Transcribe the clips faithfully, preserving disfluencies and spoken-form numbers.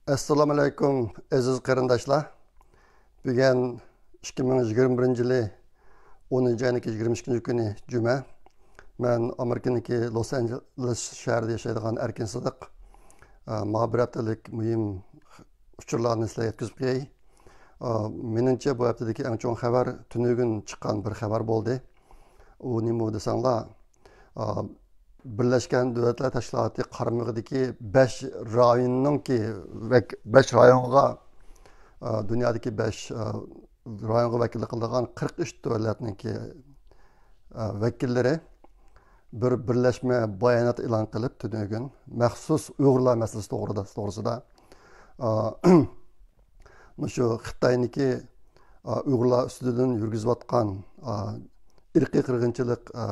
ئەسسالامۇئەلەيكۇم، ئەزىز قېرىنداشلار. بۈگۈن ئىككى مىڭ يىگىرمە بىرىنچى يىلى ئونىنچى ئاينىڭ يىگىرمە ئىككىنچى كۈنى، جۈمە. مەن ئامېرىكىنىڭكى لوس ئانژېلېس شەھىرىدە ياشايدىغان ئەركىن سىدىق. ئا، ماڭا بىر ھەپتىلىك مۇھىم ئۇچۇرلارنى سىلەرگە يەتكۈزۈپ قوياي. ئا، مېنىڭچە، بۇ ھەپتىدىكى ئەڭ چوڭ خەۋەر تۈنۈگۈن چىققان بىر خەۋەر بولدى. ئۇ نېمە دېسەڭلار، ئا، بىرلەشكەن دۆلەتلەر تەشكىلاتى قارمىقىدىكى بەش رايوننىڭكى ۋەك-، بەش رايونغا، ئا، دۇنيادىكى بەش، ئا، رايونغا ۋەكىللىك قىلىدىغان قىرىق ئۈچ دۆلەتنىڭكى، ئا، ۋەكىللىرى بىر بىرلەشمە بايانات ئېلان قىلىپ، تۈنۈگۈن مەخسۇس ئۇيغۇرلار مەسىلىسى توغرىدا، توغرىسىدا، ئا، مۇشۇ خىتاينىڭكى، ئا، ئۇيغۇرلار ئۈستىدىن يۈرگۈزۈۋاتقان، ئا، ئىرقىي قىرغىنچىلىق، ئا،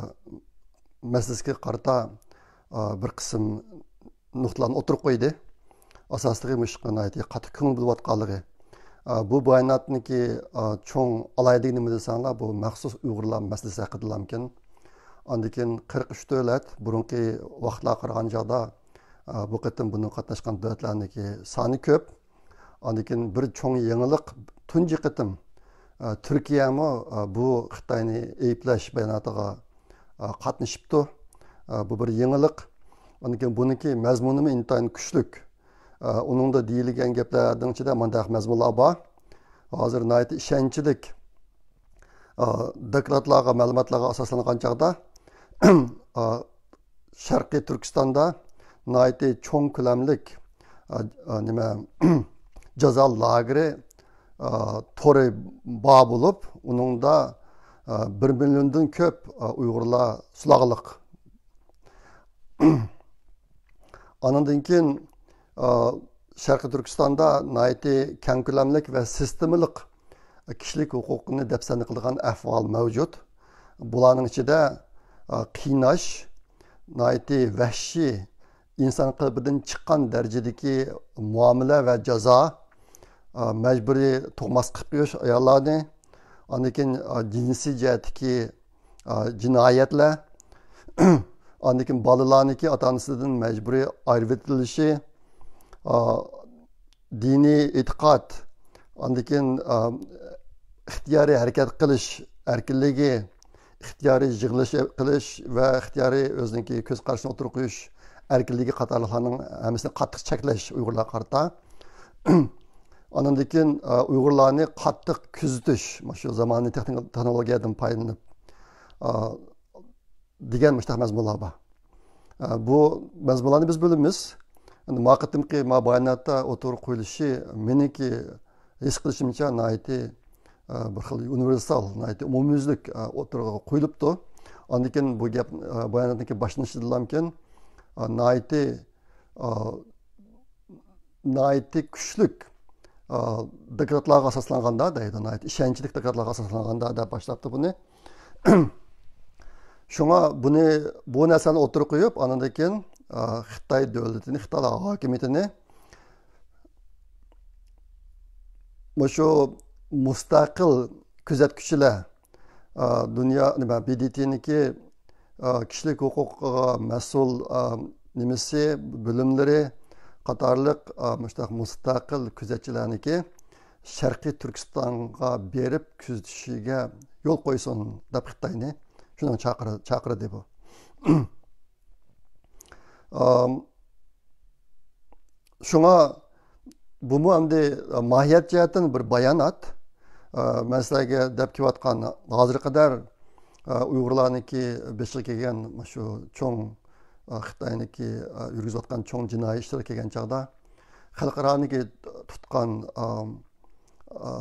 مەسىلىسىگە قارىتا، ئا، بىر قىسىم نۇقتىلارنى ئوتتۇرىغا قويدى. ئاساسلىقى مۇشۇ ناھايىتى قاتتىق كۆڭۈل بۆلۈۋاتقانلىقى. ئا، بۇ باياناتنىڭكى، ئا، چوڭ ئالاھىدىلىكى نېمە دېسەڭلار، بۇ مەخسۇس ئۇيغۇرلار مەسىلىسى ھەققىدىلامكەن. ئاندىن كېيىن قىرىق ئۈچ دۆلەت، بۇرۇنقى ۋاقىتلارغا قارىغان چاغدا، ئا، بۇ قېتىم بۇنىڭغا قاتناشقان دۆلەتلەرنىڭكى سانى كۆپ. ئاندىن كېيىن بىر چوڭ يېڭىلىق، تۇنجى قېتىم، ئە، تۈركىيەمۇ، ئە، بۇ خىتاينى ئەيىبلەش باياناتىغا، ئە، قاتنىشىپتۇ. ئە، بۇ بىر يېڭىلىق. ئاندىن كېيىن بۇنىڭكى مەزمۇنىمۇ ئىنتايىن كۈچلۈك. ئە، ئۇنىڭدا دېيىلگەن گەپلەرنىڭ ئىچىدە مۇنداق مەزمۇنلار بار. ھازىر ناھايىتى ئىشەنچلىك، ئە، دوكلاتلارغا، مەلۇماتلارغا ئاساسلانغان چاغدا، ئە، شەرقىي تۈركىستاندا ناھايىتى چوڭ كۆلەملىك، ئا، ئا، نېمە، جازا لاگېرى، ئا، تورى بار بولۇپ، ئۇنىڭدا، ئا، بىر مىليوندىن كۆپ، ئا، ئۇيغۇرلار سۇلاغلىق. ئانىڭدىن كېيىن، ئا، شەرقىي تۈركىستاندا ناھايىتى كەڭ كۆلەملىك ۋە سىستېمىلىق كىشىلىك ھوقۇقنى دەپسەندە قىلىدىغان ئەھۋال مەۋجۇت. بۇلارنىڭ ئىچىدە، ئا، قىيناش، ناھايىتى ۋەھشىي، ئىنسان قېلىپىدىن چىققان دەرىجىدىكى مۇئامىلە ۋە جازا، ئا، مەجبۇرىي تۇغماس قىلىپ قويۇش ئاياللارنى، ئاندىن كېيىن، ئا، جىنسىي جەھەتتىكى، ئا، جىنايەتلەر، ئاندىن كېيىن بالىلارنىڭكى ئاتا-ئانىسىدىن مەجبۇرىي ئايرىۋېتىلىشى، ئا، دىنىي ئېتىقاد، ئاندىن كېيىن، ئا، ئىختىيارىي ھەرىكەت قىلىش ئەركىنلىكى، ئىختىيارىي يىغىلىش قىلىش ۋە ئىختىيارىي ئۆزىنىڭكى كۆز قارىشىنى ئوتتۇرىغا قويۇش ئەركىنلىكى قاتارلىقلارنىڭ ھەممىسىنى قاتتىق چەكلەش ئۇيغۇرلارغا قارىتا. ئانىڭدىن كېيىن، ئا، ئۇيغۇرلارنى قاتتىق كۆزىتىش، مۇشۇ زامانىۋى تېخنىك-، تېخنولوگىيەدىن پايدىلىنىپ، ئا، دېگەن مۇشۇنداق مەزمۇنلار بار. ئا، بۇ مەزمۇنلارنى بىز بىلىمىز. ئەمدى ما قېتىمقى ما باياناتتا ئوتتۇرىغا قويۇلۇشى مېنىڭكى ھېس قىلىشىمچە ناھايىتى، ئا، بىر خىل ئۇنىۋېرسال، ناھايىتى ئومۇميۈزلۈك، ئا، ئوتتۇرىغا قويۇلۇپتۇ. ئاندىن كېيىن بۇ گەپ، ئا، باياناتنىڭكى باشلىنىشىدىنلامكىن، ئا، ناھايىتى، ئا، ناھايىتى كۈچلۈك، ئا، دوكلاتلارغا ئاساسلانغاندا دەيدۇ، ناھايىتى ئىشەنچلىك دوكلاتلارغا ئاساسلانغاندا دەپ باشلاپتۇ بۇنى. شۇڭا بۇنى، بۇ نەرسىلەرنى ئوتتۇرىغا قويۇپ، ئاندىن كېيىن، ئا، خىتاي دۆلىتىنى، خىتاي ھاكىمىيىتىنى مۇشۇ مۇستەقىل كۆزەتكۈچىلەر، ئا، دۇنيا، نېمە، ب د ت نىڭكى، ئا، كىشىلىك ھوقۇققا مەسئۇل، ئا، نېمىسى، بۆلۈملىرى قاتارلىق، ئا، مۇشۇنداق مۇستەقىل كۆزەتچىلەرنىڭكى شەرقىي تۈركىستانغا بېرىپ كۆزىتىشىگە يول قويسۇن دەپ خىتاينى شۇنىڭ چاقىرى-، چاقىردى بۇ. ئام، شۇڭا بۇمۇ ئەمدى ماھىيەت جەھەتتىن بىر بايانات. ئا، مەن سىلەرگە دەپ كېلىۋاتقان ھازىرغا قەدەر، ئا، ئۇيغۇرلارنىڭكى بېشىغا كەلگەن شۇ چوڭ، ئا، خىتاينىڭكى، ئا، يۈرگۈزۈۋاتقان چوڭ جىنايى ئىشلىرىغا كەلگەن چاغدا خەلقئارانىڭكى تۇتقان، ئام، ئا،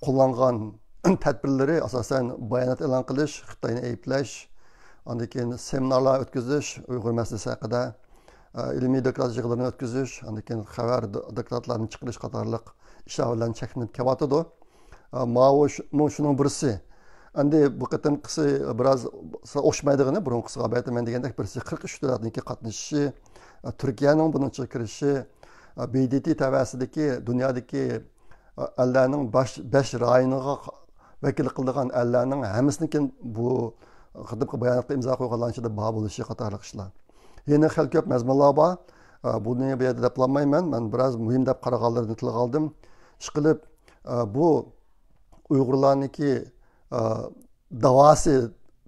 قوللانغان تەدبىرلىرى ئاساسەن بايانات ئېلان قىلىش، خىتاينى ئەيىبلەش، ئاندىن كېيىن سېمىنارلار ئۆتكۈزۈش، ئۇيغۇر مەسىلىسى ھەققىدە، ئا، ئىلمىي دوكلات يىغىنلىرىنى ئۆتكۈزۈش، ئاندىن كېيىن خەۋەر دو-، دوكلاتلارنى چىقىرىش قاتارلىق ئىشلار بىلەن چەكلىنىپ كېلىۋاتىدۇ. ئا، ماۋۇ شۇ-، مۇ-، شۇنىڭ بىرسى. ئەمدى بۇ قېتىمقىسى بىراز ئوخشىمايدىغىنى، بۇرۇنقىسىغا ئەلۋەتتە مەن دېگەندەك بىرسى قىرىق ئۈچ دۆلەتنىڭكى قاتنىشىشى، ئا، تۈركىيەنىڭ بۇنىڭ ئىچىگە كىرىشى، ئا، ب د ت تەۋەسىدىكى دۇنيادىكى، ئا، ئەللەرنىڭ باش، بەش رايونىغا ۋەكىللىك قىلىدىغان ئەللەرنىڭ ھەممىسىنىڭكى بۇ قېتىمقى باياناتقا ئىمزا قويغانلارنىڭ ئىچىدە بار بولۇشى قاتارلىق ئىشلار. يەنە خېلى كۆپ مەزمۇنلار بار. ئا، بۇنى بۇ يەردە دەپلانمايمەن. مەن بىراز مۇھىم دەپ قارىغانلىرىنى تىلغا ئالدىم. ئىشقىلىپ، ئا، بۇ ئۇيغۇرلارنىڭكى، ئا، داۋاسى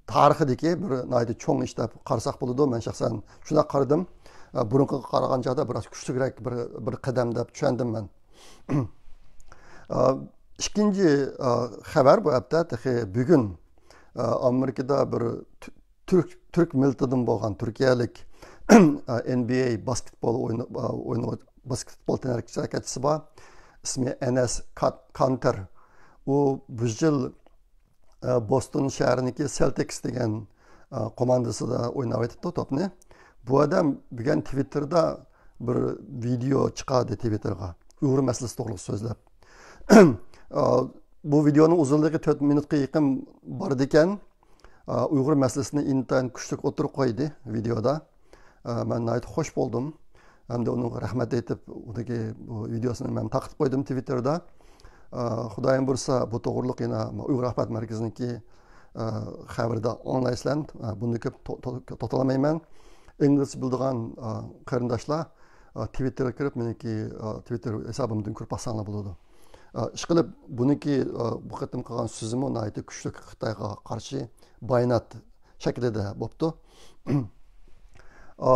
تارىخىدىكى بىر ناھايىتى چوڭ ئىش دەپ قارىساق بولىدۇ. مەن شەخسەن شۇنداق قارىدىم. ئا، بۇرۇنقىغا قارىغاندا بىراز كۈچلۈكرەك بىر، بىر قەدەم دەپ چۈشەندىم مەن. ئا، ئىككىنچى، ئا، خەۋەر بۇ ھەپتە تېخى بۈگۈن، ئا، ئامېرىكىدا بىر تۈ-، تۈرك، تۈرك مىللىتىدىن بولغان تۈركىيەلىك، ئا، ئېن بى ئەي باسكېتبول ئوينا-، ئا، ئوينىغۇ-، باسكېتبول تەنھەرىكەتچىسى بار. ئىسمى ئەنەس كات-، كانتېر. ئۇ بۇ يىل، ئا، بوستون شەھىرىنىڭكى سېلتىكس دېگەن، ئا، كوماندىسىدا ئويناۋېتىپتۇ توپنى. بۇ ئادەم بۈگۈن تىۋىتتېردا بىر ۋىدېئو چىقاردى تىۋىتتېرغا. ئۇيغۇر مەسىلىسى توغرىلىق سۆزلەپ. ئا، بۇ ۋىدېئونىڭ ئۇزۇنلۇقى تۆت مىنۇتقا يېقىن بارىدىكەن. ئا، ئۇيغۇر مەسىلىسىنى ئىنتايىن كۈچلۈك ئوتتۇرىغا قويدى ۋىدېئودا. ئا، مەن ناھايىتى خوش بولدۇم. ھەمدە ئۇنىڭغا رەھمەت ئېيتىپ، ئۇنىڭكى بۇ ۋىدېئوسىنى مەن تارقىتىپ قويدۇم تىۋىتتېردا. ئا، خۇدايىم بۇيرۇسا، بۇ توغرۇلۇق يەنە ئۇيغۇر ئاخبارات مەركىزىنىڭكى، ئا، خەۋىرىدە ئاڭلايسىلەر. ئا، بۇنى كۆپ تو-، تو-، توختالمايمەن. ئىنگلىزچە بىلىدىغان، ئا، قېرىنداشلار، ئا، تىۋىتتېرغا كىرىپ، مېنىڭكى، ئا، تىۋىتتېر ھېسابىمدىن كۆرۈپ باقساڭلار بولىدۇ. ئا، ئىشقىلىپ، بۇنىڭكى، ئا، بۇ قېتىم قىلغان سۆزىمۇ ناھايىتى كۈچلۈك خىتايغا قارشى بايانات شەكلىدە بوپتۇ. ئا،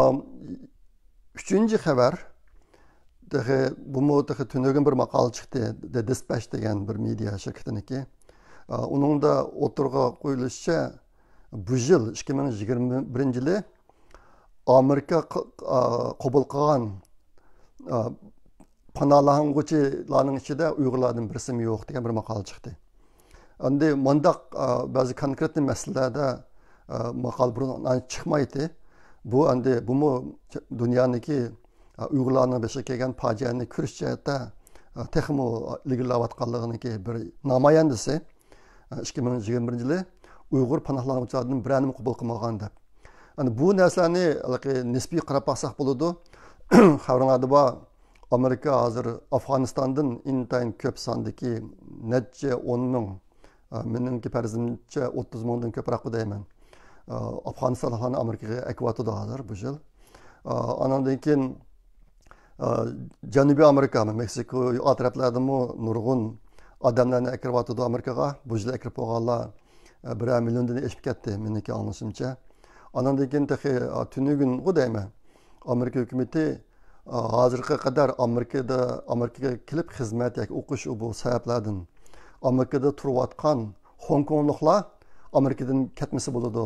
ئۈچىنچى خەۋەر، تېخى، بۇمۇ تېخى تۈنۈگۈن بىر ماقالە چىقتى، دە دىسپەچ دېگەن بىر مېدىيا شىركىتىنىڭكى. ئا، ئۇنىڭدا ئوتتۇرىغا قويۇلۇشىچە، بۇ يىل، ئىككى مىڭ يىگىرمە بىرىنچى يىلى ئامېرىكا ق-، ئا، قوبۇل قىلغان، ئا، پاناھلانغۇچىلارنىڭ ئىچىدە ئۇيغۇرلاردىن بىرسىمۇ يوق دېگەن بىر ماقالە چىقتى. ئەمدى مۇنداق، ئا، بەزى كونكرېتنى مەسىلىلەردە، ئا، ماقالە بۇرۇن چىقمايتتى. بۇ ئەمدى بۇمۇ دۇنيانىڭكى، ئا، ئۇيغۇرلارنىڭ بېشىغا كەلگەن پاجىئەنى كۆرۈش جەھەتتە، ئا، تېخىمۇ ئىلگىرىلەۋاتقانلىقىنىڭكى بىر نامايەندىسى. ئىككى مىڭ يىگىرمە بىرىنچى يىلى ئۇيغۇر پاناھلانغۇچىلاردىن بىرەرنىمۇ قوبۇل قىلمىغان دەپ. ئەنە بۇ نەرسىلەرنى ھېلىقى نىسپىي قاراپ باقساق بولىدۇ. خەۋىرىڭلاردا بار، ئامېرىكا ھازىر ئافغانىستاندىن ئىنتايىن كۆپ ساندىكى نەچچە ئون مىڭ، ئا، مېنىڭكى پەرىزىمچە ئوتتۇز مىڭدىن كۆپرەك دەيمەن. ئا، ئافغانىستانلىقلارنى ئامېرىكىغا ئەكىۋاتىدۇ ھازىر بۇ يىل. ئا، ئانىڭدىن كېيىن ئا، جەنۇبىي ئامېرىكا، مېكسىكو ئارقا تەرەپلەردىنمۇ نۇرغۇن ئادەملەرنى ئەكىرىۋاتىدۇ ئامېرىكىغا. بۇ يىل ئەكىرىپ بولغانلار، ئا، بىرەر مىليوندىن ئېشىپ كەتتى، مېنىڭكى ئاڭلىشىمچە. ئانىڭدىن كېيىن تېخى، ئا، تۈنۈگۈنغۇ دەيمەن، ئامېرىكا ھۆكۈمىتى، ئا، ھازىرغا قەدەر ئامېرىكىدا، ئامېرىكىغا كېلىپ خىزمەت ياكى ئوقۇش، ئۇ بۇ سەۋەبلەردىن ئامېرىكىدا تۇرۇۋاتقان خوڭكوڭلۇقلار ئامېرىكىدىن كەتمىسە بولىدۇ.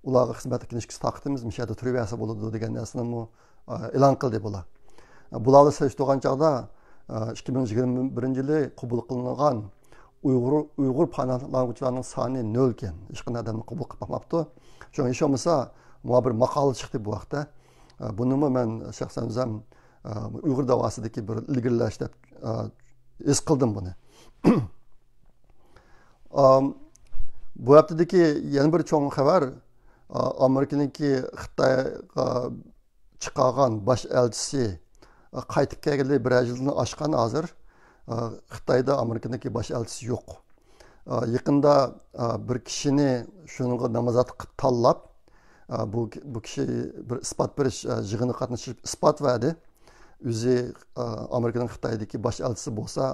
ئۇلارغا خىزمەت كىنىشكىسى تارقىتىمىز، مۇشۇ يەردە تۇرۇۋەرسە بولىدۇ دېگەن نەرسىنىمۇ، ئا، ئېلان قىلدى بۇلار. بۇلار بىلەن سېلىشتۇرغان چاغدا، ئا، ئىككى مىڭ يىگىرمە بىرىنچى يىلى قوبۇل قىلىنغان ئۇيغۇر، ئۇيغۇر پاناھلانغۇچىلارنىڭ سانى نۆل ئىكەن. ھېچقانداق ئادەمنى قوبۇل قىلىپ باقماپتۇ. شۇڭا ھېچ بولمىسا ماڭا بىر ماقالە چىقتى بۇ ھەقتە. ئا، بۇنىمۇ مەن شەخسەن ئۆزۈم، ئا، ئۇيغۇر داۋاسىدىكى بىر ئىلگىرىلەش دەپ، ئا، ھېس قىلدىم بۇنى. ئا، بۇ ھەپتىدىكى يەنە بىر چوڭ خەۋەر، ئا، ئامېرىكىنىڭكى خىتايغا چىقارغان باش ئەلچىسى، ئا، قايتىپ كەلگىلى بىرەر يىلدىن ئاشقان ھازىر. ئا، خىتايدا ئامېرىكىنىڭكى باش ئەلچىسى يوق. ئا، يېقىندا، ئا، بىر كىشىنى شۇنىڭغا نامزات قىلىپ تاللاپ، ئا، بۇ، بۇ كىشى بىر ئىسپات بېرىش، ئا، يىغىنىغا قاتنىشىپ ئىسپات بەردى. ئۆزى، ئا، ئامېرىكىنىڭ خىتايدىكى باش ئەلچىسى بولسا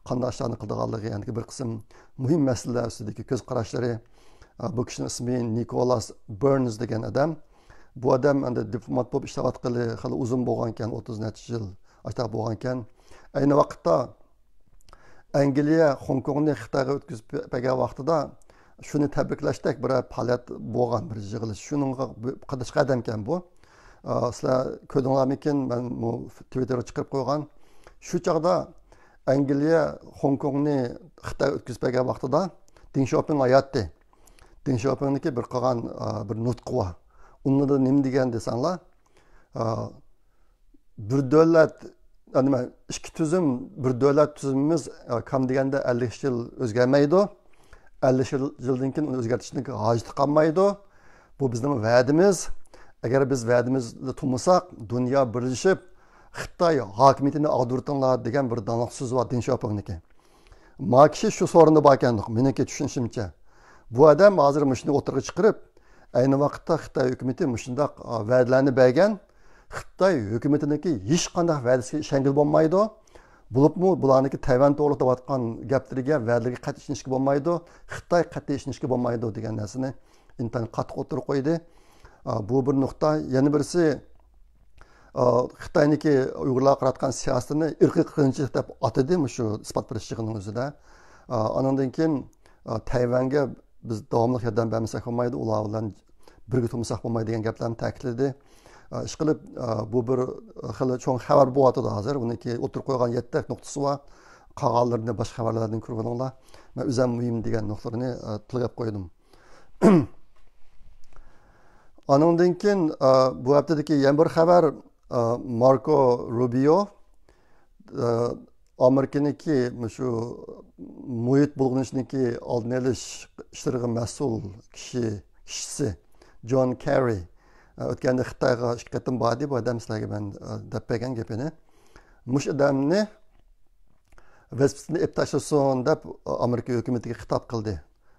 قانداق ئىشلارنى قىلىدىغانلىقى، يەنى بىر قىسىم مۇھىم مەسىلىلەر ئۈستىدىكى كۆز قاراشلىرى. ئا، بۇ كىشىنىڭ ئىسمى نىكولاس بېرنز دېگەن ئادەم. بۇ ئادەم ئەمدى دىپلومات بولۇپ ئىشلەۋاتقىلى خېلى ئۇزۇن بولغانىكەن، ئوتتۇز نەچچە يىل ئاشتاق بولغانىكەن. ئەينى ۋاقىتتا ئەنگلىيە خوڭكوڭنى خىتايغا ئۆتكۈزۈپ بەرگەن ۋاقتىدا شۇنى تەبرىكلەشتەك بىرەر پائالىيەت بولغان، بىر يىغىلىش. شۇنىڭغا بۇ قاتناشقان ئادەمكەن بۇ. ئا، سىلەر كۆردۈڭلارمىكىن، مەن بۇ تىۋىتتېرغا چىقىرىپ قويغان. شۇ چاغدا ئەنگلىيە خوڭكوڭنى خىتايغا ئۆتكۈزۈپ بەرگەن ۋاقتىدا دېڭ شياۋپىڭ ھاياتتى. دېڭ شياۋپىڭنىڭكى بىر قىلغان، ئا، بىر نۇتقى بار. ئۇنىڭدا نېمە دېگەن دېسەڭلار، ئا، بىر دۆلەت، يا نېمە، ئىككى تۈزۈم، بىر دۆلەت تۈزۈمىمىز، ئا، كام دېگەندە ئەللىك يىل ئۆزگەرمەيدۇ. ئەللىك يىل، يىلدىن كېيىن ئۇنى ئۆزگەرتىشنىڭ ھاجىتى قالمايدۇ. بۇ بىزنىڭ ۋەدىمىز. ئەگەر بىز ۋەدىمىزنى تۇتمىساق، دۇنيا بىرلىشىپ خىتاي ھاكىمىيىتىنى ئاغدۇرتۇڭلار دېگەن بىر داڭلىق سۆزى بار دېڭ شياۋپىڭنىڭكى. ما كىشى شۇ سورۇندا باركەن، مېنىڭكى چۈشىنىشىمچە. بۇ ئادەم ھازىر مۇشۇنى ئوتتۇرىغا چىقىرىپ، ئەينى ۋاقىتتا خىتاي ھۆكۈمىتى مۇشۇنداق، ئا، ۋەدىلەرنى بەرگەن، خىتاي ھۆكۈمىتىنىڭكى ھېچقانداق ۋەدىسىگە ئىشەنگىلى بولمايدۇ. بولۇپمۇ بۇلارنىڭكى تەيۋەن توغرىلىق دەۋاتقان گەپلىرىگە، ۋەدىلىرىگە قەتئىي ئىشىنىشكە بولمايدۇ. خىتاي قەتئىي ئىشىنىشكە بولمايدۇ دېگەن نەرسىنى ئىنتايىن قاتتىق ئوتتۇرىغا قويدى. ئا، بۇ بىر نۇقتا. يەنە بىرسى، ئا، خىتاينىڭكى ئۇيغۇرلارغا قاراتقان سىياسىتىنى ئىرقىي قىرغىنچىلىق دەپ ئاتىدى مۇشۇ ئىسپات بېرىش يىغىنىنىڭ ئۆزىدە. ئا، ئانىڭدىن كېيىن، ئا، تەيۋەنگە بىز داۋاملىق ياردەم بەرمىسەك بولمايدۇ، ئۇلار بىلەن بىرگە تۇرمىساق بولمايدۇ دېگەن گەپلەرنى تەكىتلىدى. ئا، ئىشقىلىپ، ئا، بۇ بىر خېلى چوڭ خەۋەر بولۇۋاتىدۇ ھازىر. ئۇنىڭكى ئوتتۇرىغا قويغان يەتتە نۇقتىسى بار. قالغانلىرىنى باشقا خەۋەرلەردىن كۆرۈۋېلىڭلار. مەن ئۆزۈم مۇھىم دېگەن نۇقتىلىرىنى، ئا، تىلغا ئېلىپ قويدۇم. ئانىڭدىن كېيىن، ئا، بۇ ھەپتىدىكى يەنە بىر خەۋەر، ئا، ماركو روبىيو، ئا، ئامېرىكىنىڭكى مۇشۇ مۇھىت بۇلغىنىشىنىڭكى ئالدىنى ئېلىش ئىشلىرىغا مەسئۇل كىشى، كىشىسى جون كېررى، ئا، ئۆتكەندە خىتايغا ئىككى قېتىم باردى. بۇ ئادەم سىلەرگە مەن، ئا، دەپ بەرگەن گېپىنى. مۇشۇ ئادەمنى ۋەزىپىسىدىن ئېلىپ تاشلىسۇن دەپ ئامېرىكا ھۆكۈمىتىگە خىتاب قىلدى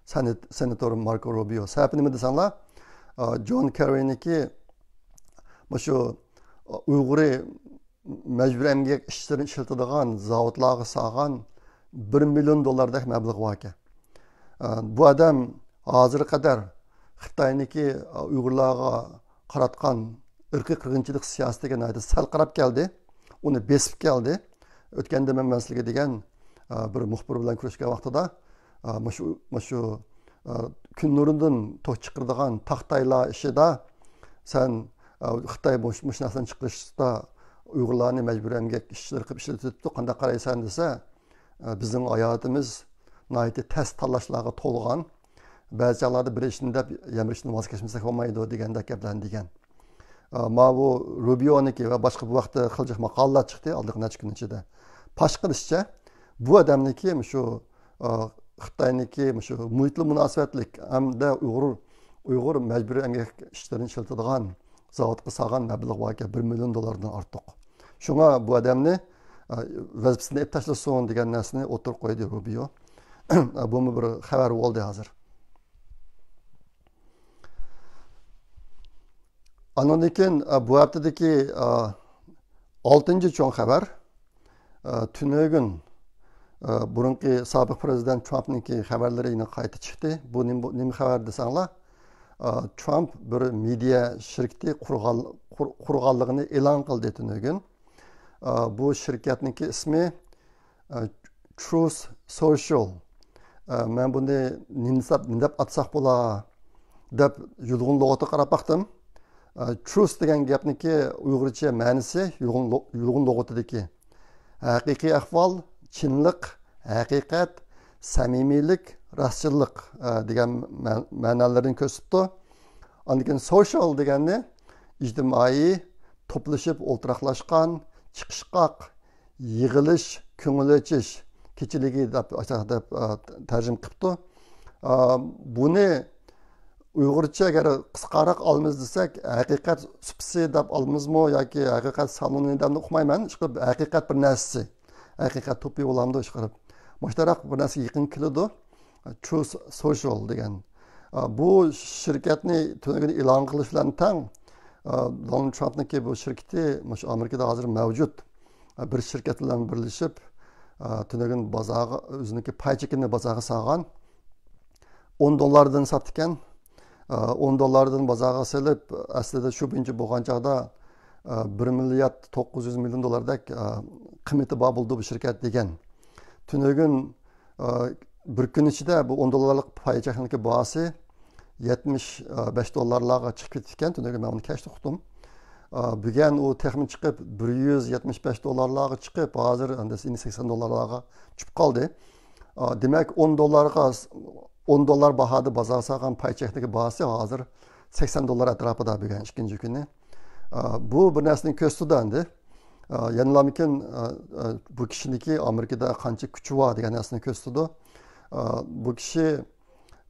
سېنات-، سېناتور ماركو روبىيو. سەۋەبى نېمە دېسەڭلار، ئا، جون كېررىنىڭكى مۇشۇ، ئا، ئۇيغۇرى مەجبۇرىي ئەمگەك ئىشچىلىرىنى ئىشلىتىدىغان زاۋۇتلارغا سالغان بىر مىليون دوللاردەك مەبلىغى بار ئىكەن. ئا، بۇ ئادەم ھازىرغا قەدەر خىتاينىڭكى، ئا، ئۇيغۇرلارغا قاراتقان ئىرقىي قىرغىنچىلىق سىياسىتىگە ناھايىتى سەل قاراپ كەلدى. ئۇنى بېسىپ كەلدى. ئۆتكەندە مەن، مەن سىلەرگە دېگەن، ئا، بىر مۇخبىر بىلەن كۆرۈشكەن ۋاقتىدا، ئا، مۇشۇ، مۇشۇ، ئا، كۈن نۇرىدىن توك چىقىرىدىغان تاختايلار ئىشىدا سەن، ئا، خىتاي مۇش-، مۇشۇ نەرسىنى چىقىرىشتا ئۇيغۇرلارنى مەجبۇرىي ئەمگەك ئىشچىلىرى قىلىپ ئىشلىتىۋېتىپتۇ، قانداق قارايسەن دېسە، ئا، بىزنىڭ ھاياتىمىز ناھايىتى تەس تاللاشلارغا تولغان. بەزى چاغلاردا بىر ئىشنى دەپ، يەنە بىر ئىشتىن ۋاز كەچمىسەك بولمايدۇ دېگەندەك گەپلەرنى دېگەن. ئا، ماۋۇ روبىيونىكى ۋە باشقا بۇ ھەقتە خىلجىق ماقالىلەر چىقتى ئالدىنقى نەچچە كۈن ئىچىدە. پاش قىلىشىچە، بۇ ئادەمنىكى مۇشۇ، ئا، خىتاينىكى مۇشۇ مۇھىتلا مۇناسىۋەتلىك ھەمدە ئۇيغۇر، ئۇيغۇر مەجبۇرىي ئەمگەك ئىشچىلىرىنى ئىشلىتىدىغان زاۋۇتقا سالغان مەبلىغى بار ئىكەن، بىر مىليون دوللاردىن ئارتۇق. شۇڭا بۇ ئادەمنى، ئا، ۋەزىپىسىدىن ئېلىپ تاشلىسۇن دېگەن نەرسىنى ئوتتۇرىغا قويدى روبىيو. بۇمۇ بىر خەۋەر بولدى ھازىر. ئانىڭدىن كېيىن، ئە، بۇ ھەپتىدىكى، ئە، ئالتىنچى چوڭ خەۋەر، ئە، تۈنۈگۈن، ئە، بۇرۇنقى سابىق پىرېزىدېنت ترامپنىڭكى خەۋەرلىرى يەنە قايتا چىقتى. بۇ نېمە، نېمە خەۋەر دېسەڭلار، ئە، ترامپ بىر مېدىيا شىركىتى قۇرغان-، قۇر-، قۇرغانلىقىنى ئېلان قىلدى تۈنۈگۈن. ئە، بۇ شىركەتنىڭكى ئىسمى ئە، تروس سوشىيال. ئە، مەن بۇنى نېمە دەپ، نېمە دەپ ئاتىساق بولا دەپ يۇلغۇن لۇغىتىغا قاراپ باقتىم. ئە، تروس دېگەن گەپنىكى ئۇيغۇرچە مەنىسى يۇلغۇن لۇ-، يۇلغۇن لۇغىتىدىكى ھەقىقىي ئەھۋال، چىنلىق، ھەقىقەت، سەمىمىيلىك، راستچىللىق، ئە، دېگەن مە-، مەنالىرىنى كۆرسىتىپتۇ. ئاندىن كېيىن سوشىيال دېگەننى ئىجتىمائىي، توپلىشىپ ئولتۇراقلاشقان، چىقىشقاق، يىغىلىش، كۆڭۈل ئېچىش كېچىلىكى دەپ، دەپ، ئا، تەرجىمە قىپتۇ. ئا، بۇنى ئۇيغۇرچە ئەگەر قىسقاراق ئالىمىز دېسەك، ھەقىقەت سۇپىسى دەپ ئالىمىزمۇ ياكى ھەقىقەت سالونى دەپمۇ ئۇقمايمەن. ئىشقىلىپ، ھەقىقەت بىر نەرسىسى، ھەقىقەت توپى بولامدۇ ئىشقىلىپ. مۇشۇنداق بىر نەرسىگە يېقىن كېلىدۇ. تروس سوشىيال دېگەن. ئا، بۇ شىركەتنى تۈنۈگۈن ئېلان قىلىش بىلەن تەڭ، ئا، دونالد ترامپنىڭكى بۇ شىركىتى مۇشۇ ئامېرىكىدا ھازىر مەۋجۇت، ئا، بىر شىركەت بىلەن بىرلىشىپ، ئا، تۈنۈگۈن بازارغا ئۆزىنىڭكى پاي چېكىنى بازارغا سالغان. ئون دوللاردىن ساتتىكەن. ئا، ئون دوللاردىن بازارغا سېلىپ، ئەسلىدە شۇ بويىچە بولغان چاغدا، ئا، بىر مىليارد توققۇز يۈز مىليون دوللاردەك، ئا، قىممىتى بار بولدى بۇ شىركەت دېگەن. تۈنۈگۈن ئا، بىر كۈن ئىچىدە بۇ ئون دوللارلىق پاي چېكىنىڭكى باھاسى يەتمىش بەش دوللارلارغا چىقىپ كېتىپتىكەن. تۈنۈگۈن مەن ئۇنى كەچتە ئۇقتۇم. ئا، بۈگۈن ئۇ تېخىمۇ چىقىپ، بىر يۈز يەتمىش بەش دوللارلارغا چىقىپ، ھازىر ئەمدى سەكسەن دوللارلارغا چۈشۈپ قالدى. ئا، دېمەك، ئون دوللارغا، ئون دوللار باھادا بازارغا سالغان پاي چېكىنىڭكى باھاسى ھازىر سەكسەن دوللار ئەتراپىدا بۈگۈن ئىككىنچى كۈنى. ئا، بۇ بىر نەرسىنى كۆرسىتىدۇ ئەمدى. ئا، يەنىلامىكىن، ئا، ئا، بۇ كىشىنىڭكى ئامېرىكىدا قانچە كۈچى بار دېگەن نەرسىنى كۆرسىتىدۇ. ئا، بۇ كىشى،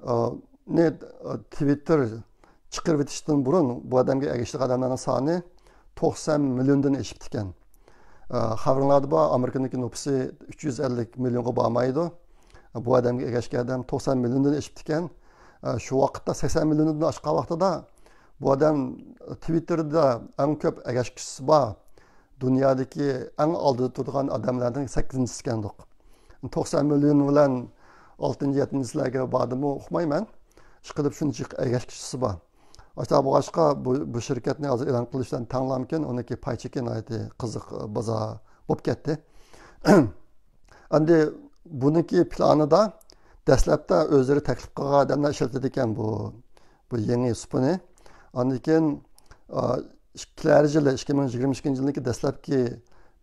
ئا، نى، ئا، تىۋىتتېر چىقىرىۋېتىشتىن بۇرۇن بۇ ئادەمگە ئەگىشىدىغان ئادەملەرنىڭ سانى توقسان مىليوندىن ئېشىپتىكەن. ئا، خەۋىرىڭلاردا بار، ئامېرىكىنىڭكى نوپۇسى ئۈچ يۈز ئەللىك مىليونغا بارمايدۇ. بۇ ئادەمگە ئەگەشكەن ئادەم توقسان مىليوندىن ئېشىپتىكەن. ئا، شۇ ۋاقىتتا سەكسەن مىليوندىن ئاشقان ۋاقتىدا بۇ ئادەم تىۋىتتېردا ئەڭ كۆپ ئەگەشكۈچىسى بار، دۇنيادىكى ئەڭ ئالدىدا تۇرىدىغان ئادەملەرنىڭ سەككىزىنچىسى ئىكەنلىق. توقسان مىليون بىلەن ئالتىنچى، يەتتىنچىلەرگە باردىمۇ ئۇقمايمەن. ئىشقىلىپ شۇنچە ئەگەشكۈچىسى بار. ئاشۇنداق بولغاچقا بۇ، بۇ شىركەتنى ھازىر ئېلان قىلىش بىلەن تەڭلامكەن، ئۇنىڭكى پاي چېكى ناھايىتى قىزىق بازار بولۇپ كەتتى. ئەمدى بۇنىڭكى پىلانىدا دەسلەپتە ئۆزلىرى تەكلىپ قىلغان ئادەملەر ئىشلىتىدىكەن بۇ، بۇ يېڭى سۇپىنى. ئاندىن كېيىن، ئا، كېلەر يىلى، ئىككى مىڭ يىگىرمە ئىككىنچى يىلنىڭكى دەسلەپكى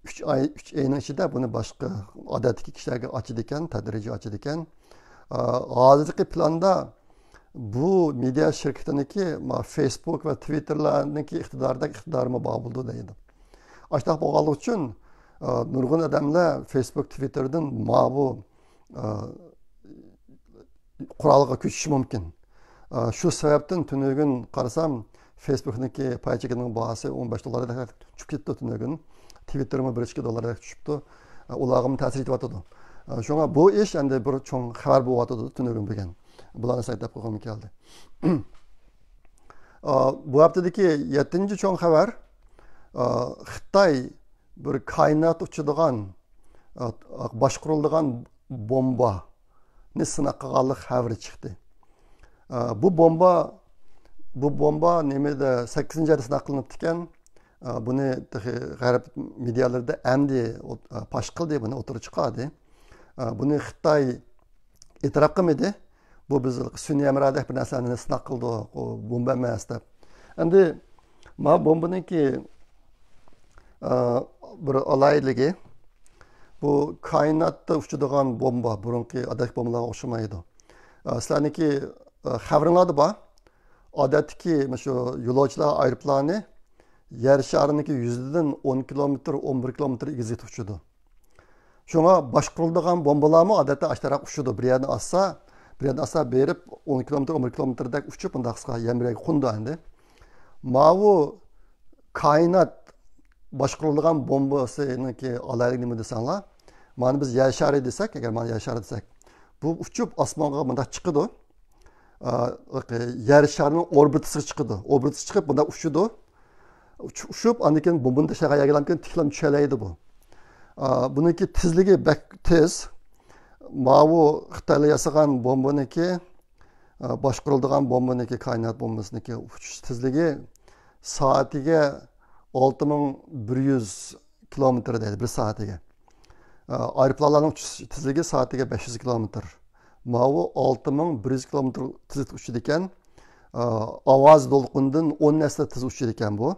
ئۈچ ئاي، ئۈچ ئاينىڭ ئىچىدە بۇنى باشقا ئادەتتىكى كىشىلەرگە ئاچىدىكەن، تەدرىجىي ئاچىدىكەن. ئا، ھازىرقى پىلاندا بۇ مېدىيا شىركىتىنىڭكى، ما، فېيسبۇك ۋە تىۋىتتېرلارنىڭكى ئىقتىدارىدەك ئىقتىدارىمۇ بار بولىدۇ دەيدۇ. ئاشۇنداق بولغانلىقى ئۈچۈن، ئا، نۇرغۇن ئادەملەر فېيسبۇك، تىۋىتتېردىن ماۋۇ، ئا، قورالغا كۆچۈشى مۇمكىن. ئا، شۇ سەۋەبتىن تۈنۈگۈن قارىسام، فېيسبۇكنىڭكى پاي چېكىنىڭ باھاسى ئون بەش دوللاردەك چۈشۈپ كېتىپتۇ تۈنۈگۈن. تىۋىتتېرمۇ بىر ئىككى دوللاردەك چۈشۈپتۇ. ئا، ئۇلارغىمۇ تەسىر يېتىۋاتىدۇ. ئا، شۇڭا بۇ ئىش ئەمدى بىر چوڭ خەۋەر بولۇۋاتىدۇ تۈنۈگۈن بۈگۈن. بۇلارنى سەن دەپ قويغۇم كەلدى. ئا، بۇ ھەپتىدىكى يەتتىنچى چوڭ خەۋەر، ئا، خىتاي بىر كائىنات ئۇچىدىغان، ئا، باشقۇرۇلىدىغان بومبانى سىناق قىلغانلىق خەۋىرى چىقتى. ئا، بۇ بومبا، بۇ بومبا نېمىدە سەككىزىنچى ئايدا سىناق قىلىنىپتىكەن. ئا، بۇنى تېخى غەرب مېدىيالىرىدا ئەمدى ئوت-، ئا، پاش قىلدى، بۇنى ئوتتۇرىغا چىقاردى. ئا، بۇنى خىتاي ئېتىراپ قىلمىدى. بۇ بىز سۈنئىي ھەمراھدەك بىر نەرسىنى سىناق قىلدۇق، ئۇ بومبا ئەمەس دەپ. ئەمدى ما بومبىنىڭكى، ئا، بىر ئالاھىدىلىكى، بۇ كائىناتتا ئۇچىدىغان بومبا، بۇرۇنقى ئادەتتىكى بومبىلارغا ئوخشىمايدۇ. ئا، سىلەرنىڭكى، ئا، خەۋىرىڭلاردا بار. ئادەتتىكى مۇشۇ يولۇچىلار ئايروپىلانى يەر شارىنىڭكى يۈزىدىن ئون كىلومېتىر، ئون بىر كىلومېتىر ئېگىزلىكتە ئۇچىدۇ. شۇڭا باشقۇرۇلىدىغان بومبىلارمۇ ئادەتتە ئاشتاراق ئۇچىدۇ. بىر يەردىن ئاتسا، بىر يەردىن ئاتسا بېرىپ ئون كىلومېتىر، ئون بىر كىلومېتىردەك ئۇچۇپ، مۇنداق قىسقا يەنە بىر يەرگە قونىدۇ ئەمدى. ماۋۇ كائىنات باشقۇرۇلىدىغان بومبىسىنىڭكى ئالاھىدىلىكى نېمە دېسەڭلار، مانا بىز يەر شارى دېسەك، ئەگەر مانا يەر شارى دېسەك، بۇ ئۇچۇپ ئاسمانغا مۇنداق چىقىدۇ. ئا، يەر شارىنىڭ ئوربىتىسىغا چىقىدۇ. ئوربىتىسىغا چىقىپ، بۇنداق ئۇچىدۇ. ئۇچ-، ئۇچۇپ، ئاندىن كېيىن بومبىنى تاشلىغان يەرگە كېلىپ تىكلەپ چۈشەلەيدۇ بۇ. ئا، بۇنىڭكى تېزلىكى بەك تېز. ماۋۇ خىتايلار ياسىغان بومبىنىڭكى، ئا، باشقۇرۇلىدىغان بومبىنىڭكى، كائىنات بومبىسىنىڭكى ئۇچۇش تېزلىكى سائىتىگە ئالتە مىڭ بىر يۈز كىلومېتىر دەيدۇ، بىر سائىتىگە. ئا، ئايروپىلانلارنىڭ ئۇچۇش تېزلىكى سائىتىگە بەش يۈز كىلومېتىر. ماۋۇ ئالتە مىڭ بىر يۈز كىلومېتىر تېزلىكتە ئۇچىدىكەن. ئا، ئاۋاز دولقۇنىدىن ئون ھەسسە تېز ئۇچىدىكەن بۇ.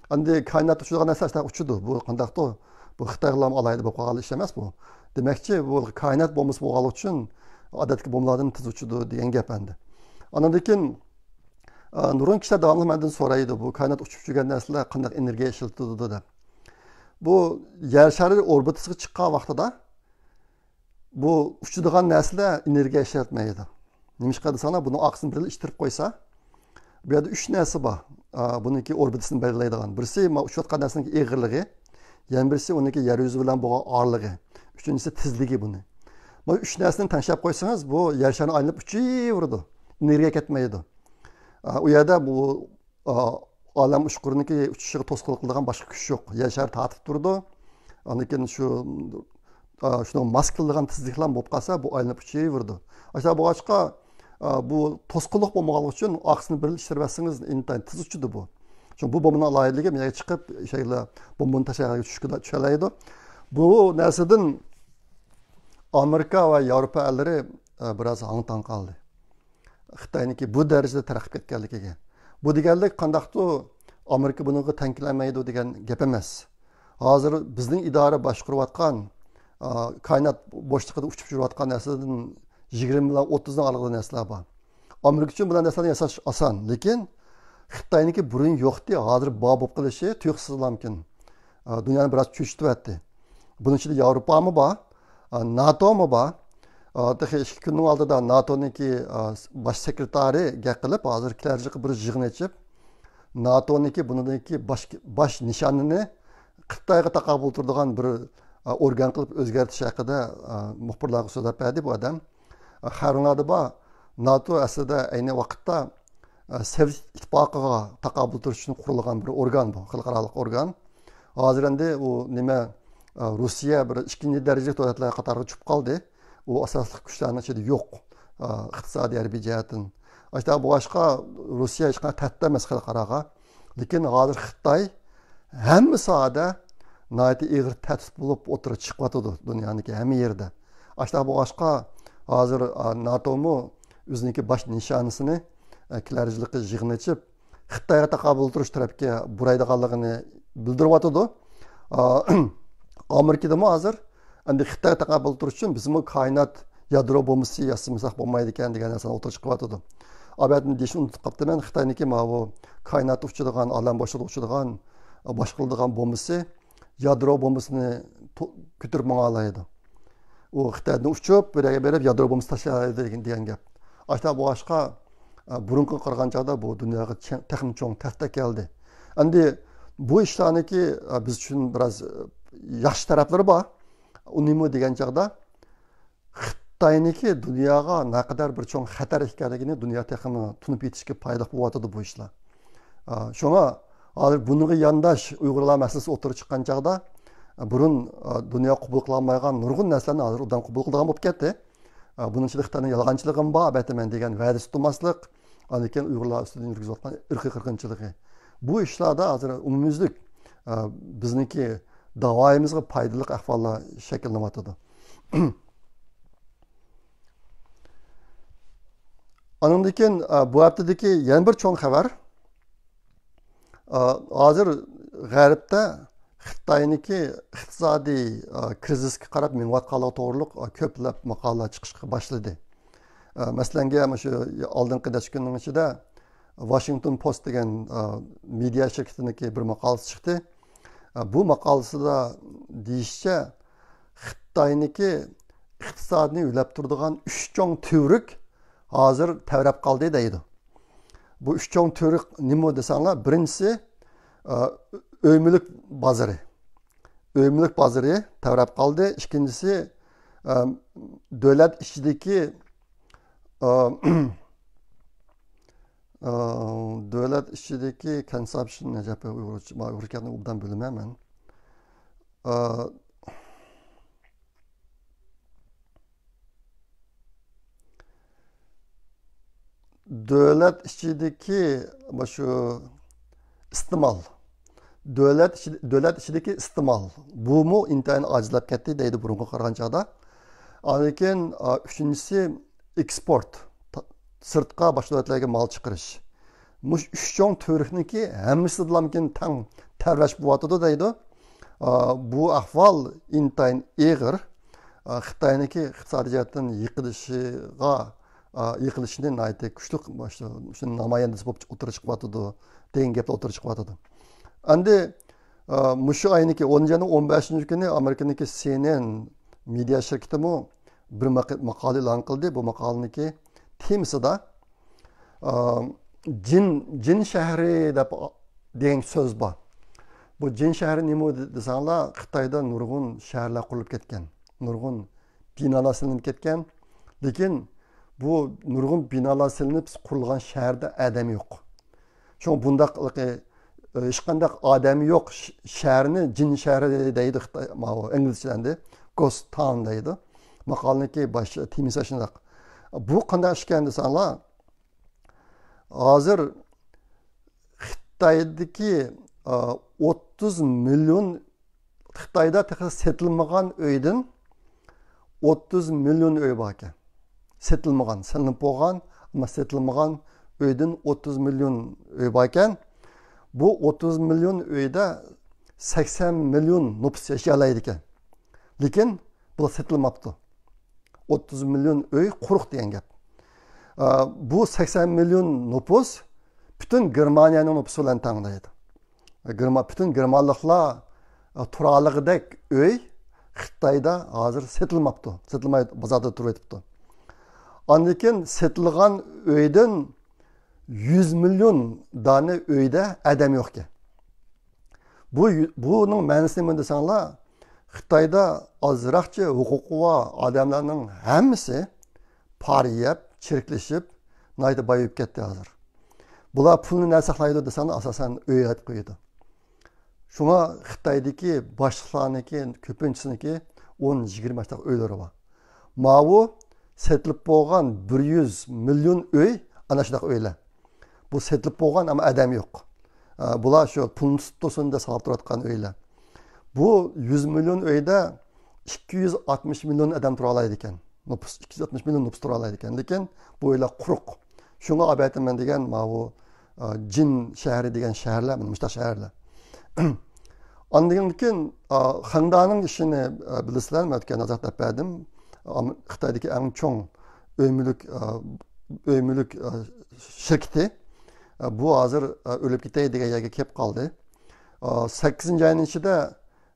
ئەمدى كائىناتتا ئۇچىدىغان نەرسە ئاشۇنداق ئۇچىدۇ. بۇ قانداقتۇ؟ بۇ خىتايغىلا ئالاھىدە بولۇپ قالغان ئىش ئەمەس بۇ. دېمەكچى، بۇ كائىنات بومبىسى بولغانلىقى ئۈچۈن ئادەتتىكى بومبىلاردىن تېز ئۇچىدۇ دېگەن گەپ ئەمدى. ئاندىن كېيىن، ئا، نۇرغۇن كىشىلەر داۋاملىق مەندىن سورايدۇ، بۇ كائىنات ئۇچۇپ يۈرگەن نەرسىلەر قانداق ئېنېرگىيە ئىشلىتىدۇ دەپ. بۇ يەر شارى ئوربىتىسىغا چىققان ۋاقتىدا بۇ ئۇچىدىغان نەرسىلەر ئېنېرگىيە ئىشلەتمەيدۇ. نېمىشقا دېسەڭلار، بۇنىڭ ئارقىسىنى بىرلا ئىتتىرىپ قويسا، بۇ يەردە ئۈچ نەرسە بار. ئا، بۇنىڭكى ئوربىتىسىنى بەلگىلەيدىغان. بىرسى، ما، ئۇچۇۋاتقان نەرسىنىڭ ئېغىرلىقى، يەنە بىرسى ئۇنىڭكى يەر يۈزى بىلەن بولغان ئارىلىقى، ئۈچىنچىسى تېزلىكى بۇنى. ما، ئۈچ نەرسىنى تەڭشەپ قويسىڭىز، بۇ يەر شارىنى ئايلىنىپ ئۇچۇۋېرىدۇ. ئېنېرگىيە كەتمەيدۇ. ئا، ئۇ يەردە بۇ، ئا، ئالەم ئۇچقۇرىنىڭكى ئۇچۇشىغا توسقۇنلۇق قىلىدىغان باشقا كۈچ يوق. يەر شارى تارتىپ تۇرىدۇ. ئاندىن كېيىن شۇ، ئا، شۇنىڭغا ماس كېلىدىغان تېزلىكلەر بولۇپ قالسا، بۇ ئايلىنىپ ئۇچۇۋېرىدۇ. ئاشۇنداق بولغاچقا، ئا، بۇ توسقۇنلۇق بولمىغانلىقى ئۈچۈن ئارقىسىنى بىرلا ئىتتىرىۋەتسىڭىز، ئىنتايىن تېز ئۇچىدۇ بۇ. چۈنكى بۇ بومبىنىڭ ئالاھىدىلىكى، بۇ يەرگە چىقىپ، شەيلا بومبىنى تاشلىغان يەرگە چۈشكە-، چۈشەلەيدۇ. بۇ نەرسىدىن ئامېرىكا ۋە ياۋروپا ئەللىرى، ئا، بىراز ھاڭ-تاڭ قالدى. خىتاينىڭكى بۇ دەرىجىدە تەرەققىي كەتكەنلىكىگە. بۇ دېگەنلىك قانداقتۇ، ئامېرىكا بۇنىڭغا تەڭ كېلەلمەيدۇ دېگەن گەپ ئەمەس. ھازىر بىزنىڭ ئىدارە باشقۇرۇۋاتقان، ئا، كائىنات بوشلۇقىدا ئۇچۇپ يۈرۈۋاتقان نەرسىلەردىن يىگىرمە بىلەن ئوتتۇزنىڭ ئارىلىقىدا نەرسىلەر بار. ئامېرىكا ئۈچۈن بۇنداق نەرسىلەرنى ياساش ئاسان، لېكىن خىتاينىڭكى بۇرۇن يوقتى، ھازىر بار بولۇپ قېلىشى تۇيۇقسىزلامكىن، ئا، دۇنيانى بىراز چۆچۈتۈۋەتتى. بۇنىڭ ئىچىدە ياۋروپامۇ بار، ئا، ناتومۇ بار. ئا، تېخى ئىككى كۈننىڭ ئالدىدا ناتونىڭكى، ئا، باش سېكرېتارى گەپ قىلىپ، ھازىر كېلەر يىلقى بىر يىغىن ئېچىپ، ناتونىڭكى بۇنىڭكى باش، باش نىشانىنى خىتايغا تاقابىل تۇرىدىغان بىر، ئا، ئورگان قىلىپ ئۆزگەرتىش ھەققىدە، ئا، مۇخبىرلارغا سۆزلەپ بەردى بۇ ئادەم. ئا، خەۋىرىڭلاردا بار، ناتو ئەسلىدە ئەينى ۋاقىتتا ئە، سوۋېت ئىتتىپاقىغا تاقابىل تۇرۇش ئۈچۈن قۇرۇلغان بىر ئورگان بۇ، خەلقئارالىق ئورگان. ھازىر ئەمدى ئۇ نېمە، ئە، روسىيە بىر ئىككىنچى دەرىجىلىك دۆلەتلەر قاتارىغا چۈشۈپ قالدى. ئۇ ئاساسلىق كۈچلەرنىڭ ئىچىدە يوق، ئە، ئىقتىسادىي، ھەربىي جەھەتتىن. ئاشۇنداق بولغاچقا، روسىيە ھېچقانداق تەھدىت ئەمەس خەلقئاراغا. لېكىن ھازىر خىتاي ھەممە ساھەدە ناھايىتى ئېغىر تەھدىت بولۇپ ئوتتۇرىغا چىقىۋاتىدۇ دۇنيانىڭكى ھەممە يېرىدە. ئاشۇنداق بولغاچقا، ھازىر، ئا، ناتومۇ ئۆزىنىڭكى باش نىشانىسىنى، ئا، كېلەر يىلقى يىغىن ئېچىپ، خىتايغا تاقابىل تۇرۇش تەرەپكە بۇرايدىغانلىقىنى بىلدۈرۈۋاتىدۇ. ئا، ئامېرىكىدىمۇ ھازىر ئەمدى خىتايغا تاقابىل تۇرۇش ئۈچۈن بىزمۇ كائىنات يادرو بومبىسى ياسىمىساق بولمايدىكەن دېگەن نەرسىنى ئوتتۇرىغا چىقىرىۋاتىدۇ. ئا، بۇ يەردىن دېيىشنى ئۇنتۇپ قاپتىمەن، خىتاينىڭكى ماۋۇ كائىناتتا ئۇچىدىغان، ئالەم بوشلۇقىدا ئۇچىدىغان، باشقۇرىدىغان بومبىسى يادرو بومبىسىنى تو-، كۆتۈرۈپ ماڭالايدۇ. ئۇ خىتايدىن ئۇچۇپ، بىر يەرگە بېرىپ، يادرو بومبىسى تاشلايدۇ دېگەن، دېگەن گەپ. ئاشۇنداق بولغاچقا، ئە، بۇرۇنقىغا قارىغان چاغدا بۇ دۇنياغا چەڭ-، تېخىمۇ چوڭ تەھدىت ئەكەلدى. ئەمدى بۇ ئىشلارنىڭكى، ئە، بىز ئۈچۈن بىراز، ئە، ياخشى تەرەپلىرى بار. ئۇ نېمە دېگەن چاغدا، خىتاينىڭكى دۇنياغا نەقەدەر بىر چوڭ خەتەر ئىكەنلىكىنى دۇنيا تېخىمۇ تونۇپ يېتىشكە پايدىلىق بولۇۋاتىدۇ بۇ ئىشلار. ئا، شۇڭا ھازىر بۇنىڭغا يانداش ئۇيغۇرلار مەسىلىسى ئوتتۇرىغا چىققان چاغدا، ئا، بۇرۇن، ئا، دۇنيا قوبۇل قىلالمايدىغان نۇرغۇن نەرسىلەرنى ھازىر ئوبدان قوبۇل قىلىدىغان بولۇپ كەتتى. ئا، بۇنىڭ ئىچىدە خىتاينىڭ يالغانچىلىقىمۇ بار، ئەبەتىمەن دېگەن ۋەدىسى تۇتماسلىق، ئاندىن كېيىن ئۇيغۇرلار ئۈستىدىن يۈرگۈزۈۋاتقان ئىرقىي قىرغىنچىلىقى. بۇ ئىشلاردا ھازىر ئومۇميۈزلۈك، ئا، بىزنىڭكى داۋايىمىزغا پايدىلىق ئەھۋاللار شەكىللىنىۋاتىدۇ. ئانىڭدىن كېيىن، ئا، بۇ ھەپتىدىكى يەنە بىر چوڭ خەۋەر. ئا، ھازىر غەربتە خىتاينىڭكى ئىقتىسادىي، ئا، كىرىزىسكە قاراپ مېڭىۋاتقانلىقى توغرۇلۇق، ئا، كۆپلەپ ماقالىلەر چىقىشقا باشلىدى. ئا، مەسىلەنگە، مۇشۇ ئالدىنقى نەچچە كۈننىڭ ئىچىدە ۋاشىنگتون پوست دېگەن، ئا، مېدىيا شىركىتىنىڭكى بىر ماقالىسى چىقتى. ئا، بۇ ماقالىسىدا دېيىشىچە، خىتاينىڭكى ئىقتىسادىنى يۆلەپ تۇرىدىغان ئۈچ چوڭ تۈۋرۈك ھازىر تەۋرەپ قالدى دەيدۇ. بۇ ئۈچ چوڭ تۈۋرۈك نېمە دېسەڭلار، بىرىنچىسى، ئا، ئۆي مۈلۈك بازىرى. ئۆي مۈلۈك بازىرى تەۋرەپ قالدى. ئىككىنچىسى، ئا، دۆلەت ئىچىدىكى، ئا، ئا، دۆلەت ئىچىدىكى كونسامپشن، ئەجەب، ئۇيغۇرچە، ئۇيغۇر گەپنى ئوبدان بىلمەيمەن. ئا، دۆلەت ئىچىدىكى مۇشۇ ئىستېمال، دۆلەت ئىچى-، دۆلەت ئىچىدىكى ئىستېمال، بۇمۇ ئىنتايىن ئاجىزلاپ كەتتى دەيدۇ بۇرۇنقىغا قارىغان چاغدا. ئاندىن كېيىن، ئا، ئۈچىنچىسى، ئېكسپورت، تا-، سىرتقا، باشقا دۆلەتلەرگە مال چىقىرىش. مۇشۇ ئۈچ چوڭ تۈۋرۈكنىڭكى ھەممىسىدىلامكىن تەڭ تەۋرەش بولۇۋاتىدۇ دەيدۇ. ئا، بۇ ئەھۋال ئىنتايىن ئېغىر. ئا، خىتاينىڭكى ئىقتىسادىي جەھەتتىن يىقىلىشىغا، ئا، يىقىلىشىنى ناھايىتى كۈچلۈك، مۇشۇ، شۇ نامايەندىسى بولۇپ ئوتتۇرىغا چىقىۋاتىدۇ دېگەن گەپلەر ئوتتۇرىغا چىقىۋاتىدۇ. ئەمدى، ئا، مۇشۇ ئاينىڭكى ئونىنچى ئاينىڭ ئون بەشىنچى كۈنى ئامېرىكىنىڭكى سى ئېن ئېن مېدىيا شىركىتىمۇ بىر ماق-، ماقالە ئېلان قىلدى. بۇ ماقالىنىڭكى تېمىسىدا، ئا، جىن، جىن شەھىرى دەپ دېگەن سۆز بار. بۇ جىن شەھىرى نېمە دېسەڭلار، خىتايدا نۇرغۇن شەھەرلەر قۇرۇلۇپ كەتكەن، نۇرغۇن بىنالار سېلىنىپ كەتكەن. لېكىن بۇ نۇرغۇن بىنالار سېلىنىپ قۇرۇلغان شەھەردە ئادەم يوق. شۇڭا بۇنداق، ئە، ھېچقانداق ئادەم يوق ش-، شەھەرنى جىن شەھىرى دەيدۇ خىتاي، ماۋۇ ئىنگلىزچىلەندە، گوست تاون دەيدۇ. ماقالىنىڭكى باش تېمىسى شۇنداق. بۇ قانداق ئىش ئىكەن دېسەڭلار، ھازىر خىتايدىكى، ئا، ئوتتۇز مىليون، خىتايدا تېخى سېتىلمىغان ئۆيدىن ئوتتۇز مىليون ئۆي باركەن. سېتىلمىغان، سېلىنىپ بولغان، ئەمما سېتىلمىغان ئۆيدىن ئوتتۇز مىليون ئۆي باركەن. بۇ ئوتتۇز مىليون ئۆيدە سەكسەن مىليون نوپۇس ياشىيالايدىكەن. لېكىن بۇ سېتىلماپتۇ. ئوتتۇز مىليون ئۆي قۇرۇق دېگەن گەپ. ئا، بۇ سەكسەن مىليون نوپۇس پۈتۈن گېرمانىيەنىڭ نوپۇسى بىلەن تەڭلەيدۇ. گېرما-، پۈتۈن گېرمانلىقلار، ئا، تۇرالىغۇدەك ئۆي خىتايدا ھازىر سېتىلماپتۇ. سېتىلماي بازاردا تۇرۇۋېتىپتۇ. ئاندىن كېيىن سېتىلغان ئۆيدىن يۈز مىليون دانە ئۆيدە ئادەم يوقكەن. بۇ، بۇنىڭ مەنىسى نېمە دېسەڭلار، خىتايدا ئازراقچە ھوقۇقى بار ئادەملەرنىڭ ھەممىسى پارا يەپ، چىرىكلىشىپ، ناھايىتى بايىيىپ كەتتى ھازىر. بۇلار پۇلنى نەدە ساقلايدۇ دېسەڭلار، ئاساسەن ئۆيگە ئەتىپ قويىدۇ. شۇڭا خىتايدىكى باشلىقلارنىڭكى كۆپىنچىسىنىڭكى ئون، يىگىرمە ئاشۇنداق ئۆيلىرى بار. ماۋۇ سېتىلىپ بولغان بىر يۈز مىليون ئۆي ئەنە شۇنداق ئۆيلەر. بۇ سېتىلىپ بولغان، ئەمما ئادەم يوق. ئە، بۇلار شۇ پۇلنى تۇتۇپ تۇرسۇن دەپ ساقلاپ تۇرۇۋاتقان ئۆيلەر. بۇ يۈز مىليون ئۆيدە ئىككى يۈز ئاتمىش مىليون ئادەم تۇرالايدىكەن. نوپۇس، ئىككى يۈز ئاتمىش مىليون نوپۇس تۇرالايدىكەن. لېكىن بۇ ئۆيلەر قۇرۇق. شۇڭا ئاۋېتىمەن دېگەن ماۋۇ، ئا، جىن شەھىرى دېگەن شەھەرلەر، مانا مۇشۇنداق شەھەرلەر. ئاندىن كېيىن، ئا، خەڭدانىڭ ئىشىنى، ئا، بىلىسىلەر، مەن ئۆتكەن ھازا دەپ بەردىم. ئام-، خىتايدىكى ئەڭ چوڭ ئۆي مۈلۈك، ئا، ئۆي مۈلۈك، ئا، شىركىتى، ئا، بۇ ھازىر، ئا، ئۆلۈپ كېتەي دېگەن يەرگە كېلىپ قالدى. ئا، سەككىزىنچى ئاينىڭ ئىچىدە،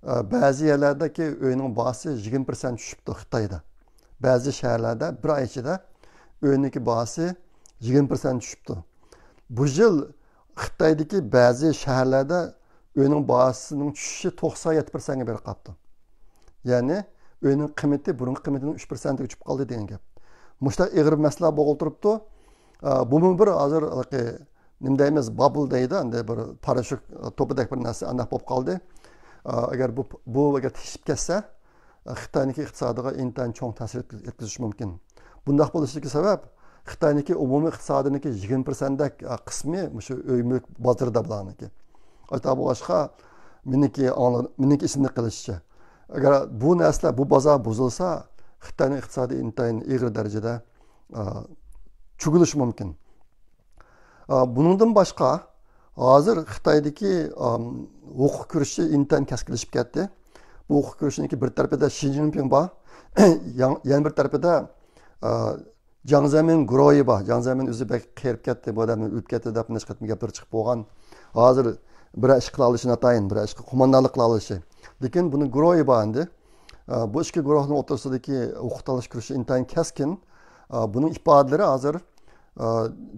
ئا، بەزى يەرلەردىكى ئۆينىڭ باھاسى يىگىرمە پىرسەنت چۈشۈپتۇ خىتايدا. بەزى شەھەرلەردە بىر ئاي ئىچىدە ئۆينىڭكى باھاسى يىگىرمە پىرسەنت چۈشۈپتۇ. بۇ يىل خىتايدىكى بەزى شەھەرلەردە ئۆينىڭ باھاسىنىڭ چۈشۈشى توقسان يەتتە پىرسەنتكە بېرىپ قاپتۇ. يەنى ئۆينىڭ قىممىتى بۇرۇنقى قىممىتىنىڭ ئۈچ پىرسەنتىگە چۈشۈپ قالدى دېگەن گەپ. مۇشۇنداق ئېغىر مەسىلە بولۇپ تۇرۇپتۇ. ئا، بۇمۇ بىر ھازىر ھېلىقى نېمە دەيمىز، بابل دەيدۇ، ئەمدى بىر پاراشوك توپىدەك بىر نەرسە ئانداق بولۇپ قالدى. ئا، ئەگەر بۇ، بۇ ئەگەر تېشىپ كەتسە، خىتاينىڭكى ئىقتىسادىغا ئىنتايىن چوڭ تەسىر يەتكۈزۈشى مۇمكىن. بۇنداق بولۇشىدىكى سەۋەب، خىتاينىڭكى ئومۇمىي ئىقتىسادىنىڭكى يىگىرمە پىرسەنتتەك قىسمى مۇشۇ ئۆي مۈلۈك بازىرىدا بۇلارنىڭكى. ئاشۇنداق بولغاچقا، مېنىڭكى ئاڭلا-، مېنىڭكى ئېسىمدە قېلىشىچە، ئەگەر بۇ نەرسىلەر، بۇ بازار بۇزۇلسا، خىتاينىڭ ئىقتىسادى ئىنتايىن ئېغىر دەرىجىدە، ئا، چۆكۈلۈشى مۇمكىن. ئا، بۇنىڭدىن باشقا، ھازىر خىتايدىكى، ئام، ھوقۇق كۈرىشى ئىنتايىن كەسكىنلىشىپ كەتتى. بۇ ھوقۇق كۈرىشىنىڭكى بىر تەرىپىدە شى جىنپىڭ بار، يەن-، يەنە بىر تەرىپىدە، ئا، جياڭ زېمىن گۇرۇھى بار. جياڭ زېمىن ئۆزى بەك قېرىپ كەتتى، بۇ ئادەم ئۆلۈپ كەتتى دەپ نەچچە قېتىم گەپلىرى چىقىپ بولغان. ھازىر بىرەر ئىش قىلالىشى ناتايىن، بىرەر ئىشقا قوماندانلىق قىلالىشى. لېكىن بۇنىڭ گۇرۇھى بار ئەمدى. ئا، بۇ ئىككى گۇرۇھنىڭ ئوتتۇرىسىدىكى ھوقۇق تالىشىش كۈرىشى ئىنتايىن كەسكىن. ئا، بۇنىڭ ئىپادىلىرى ھازىر، ئا،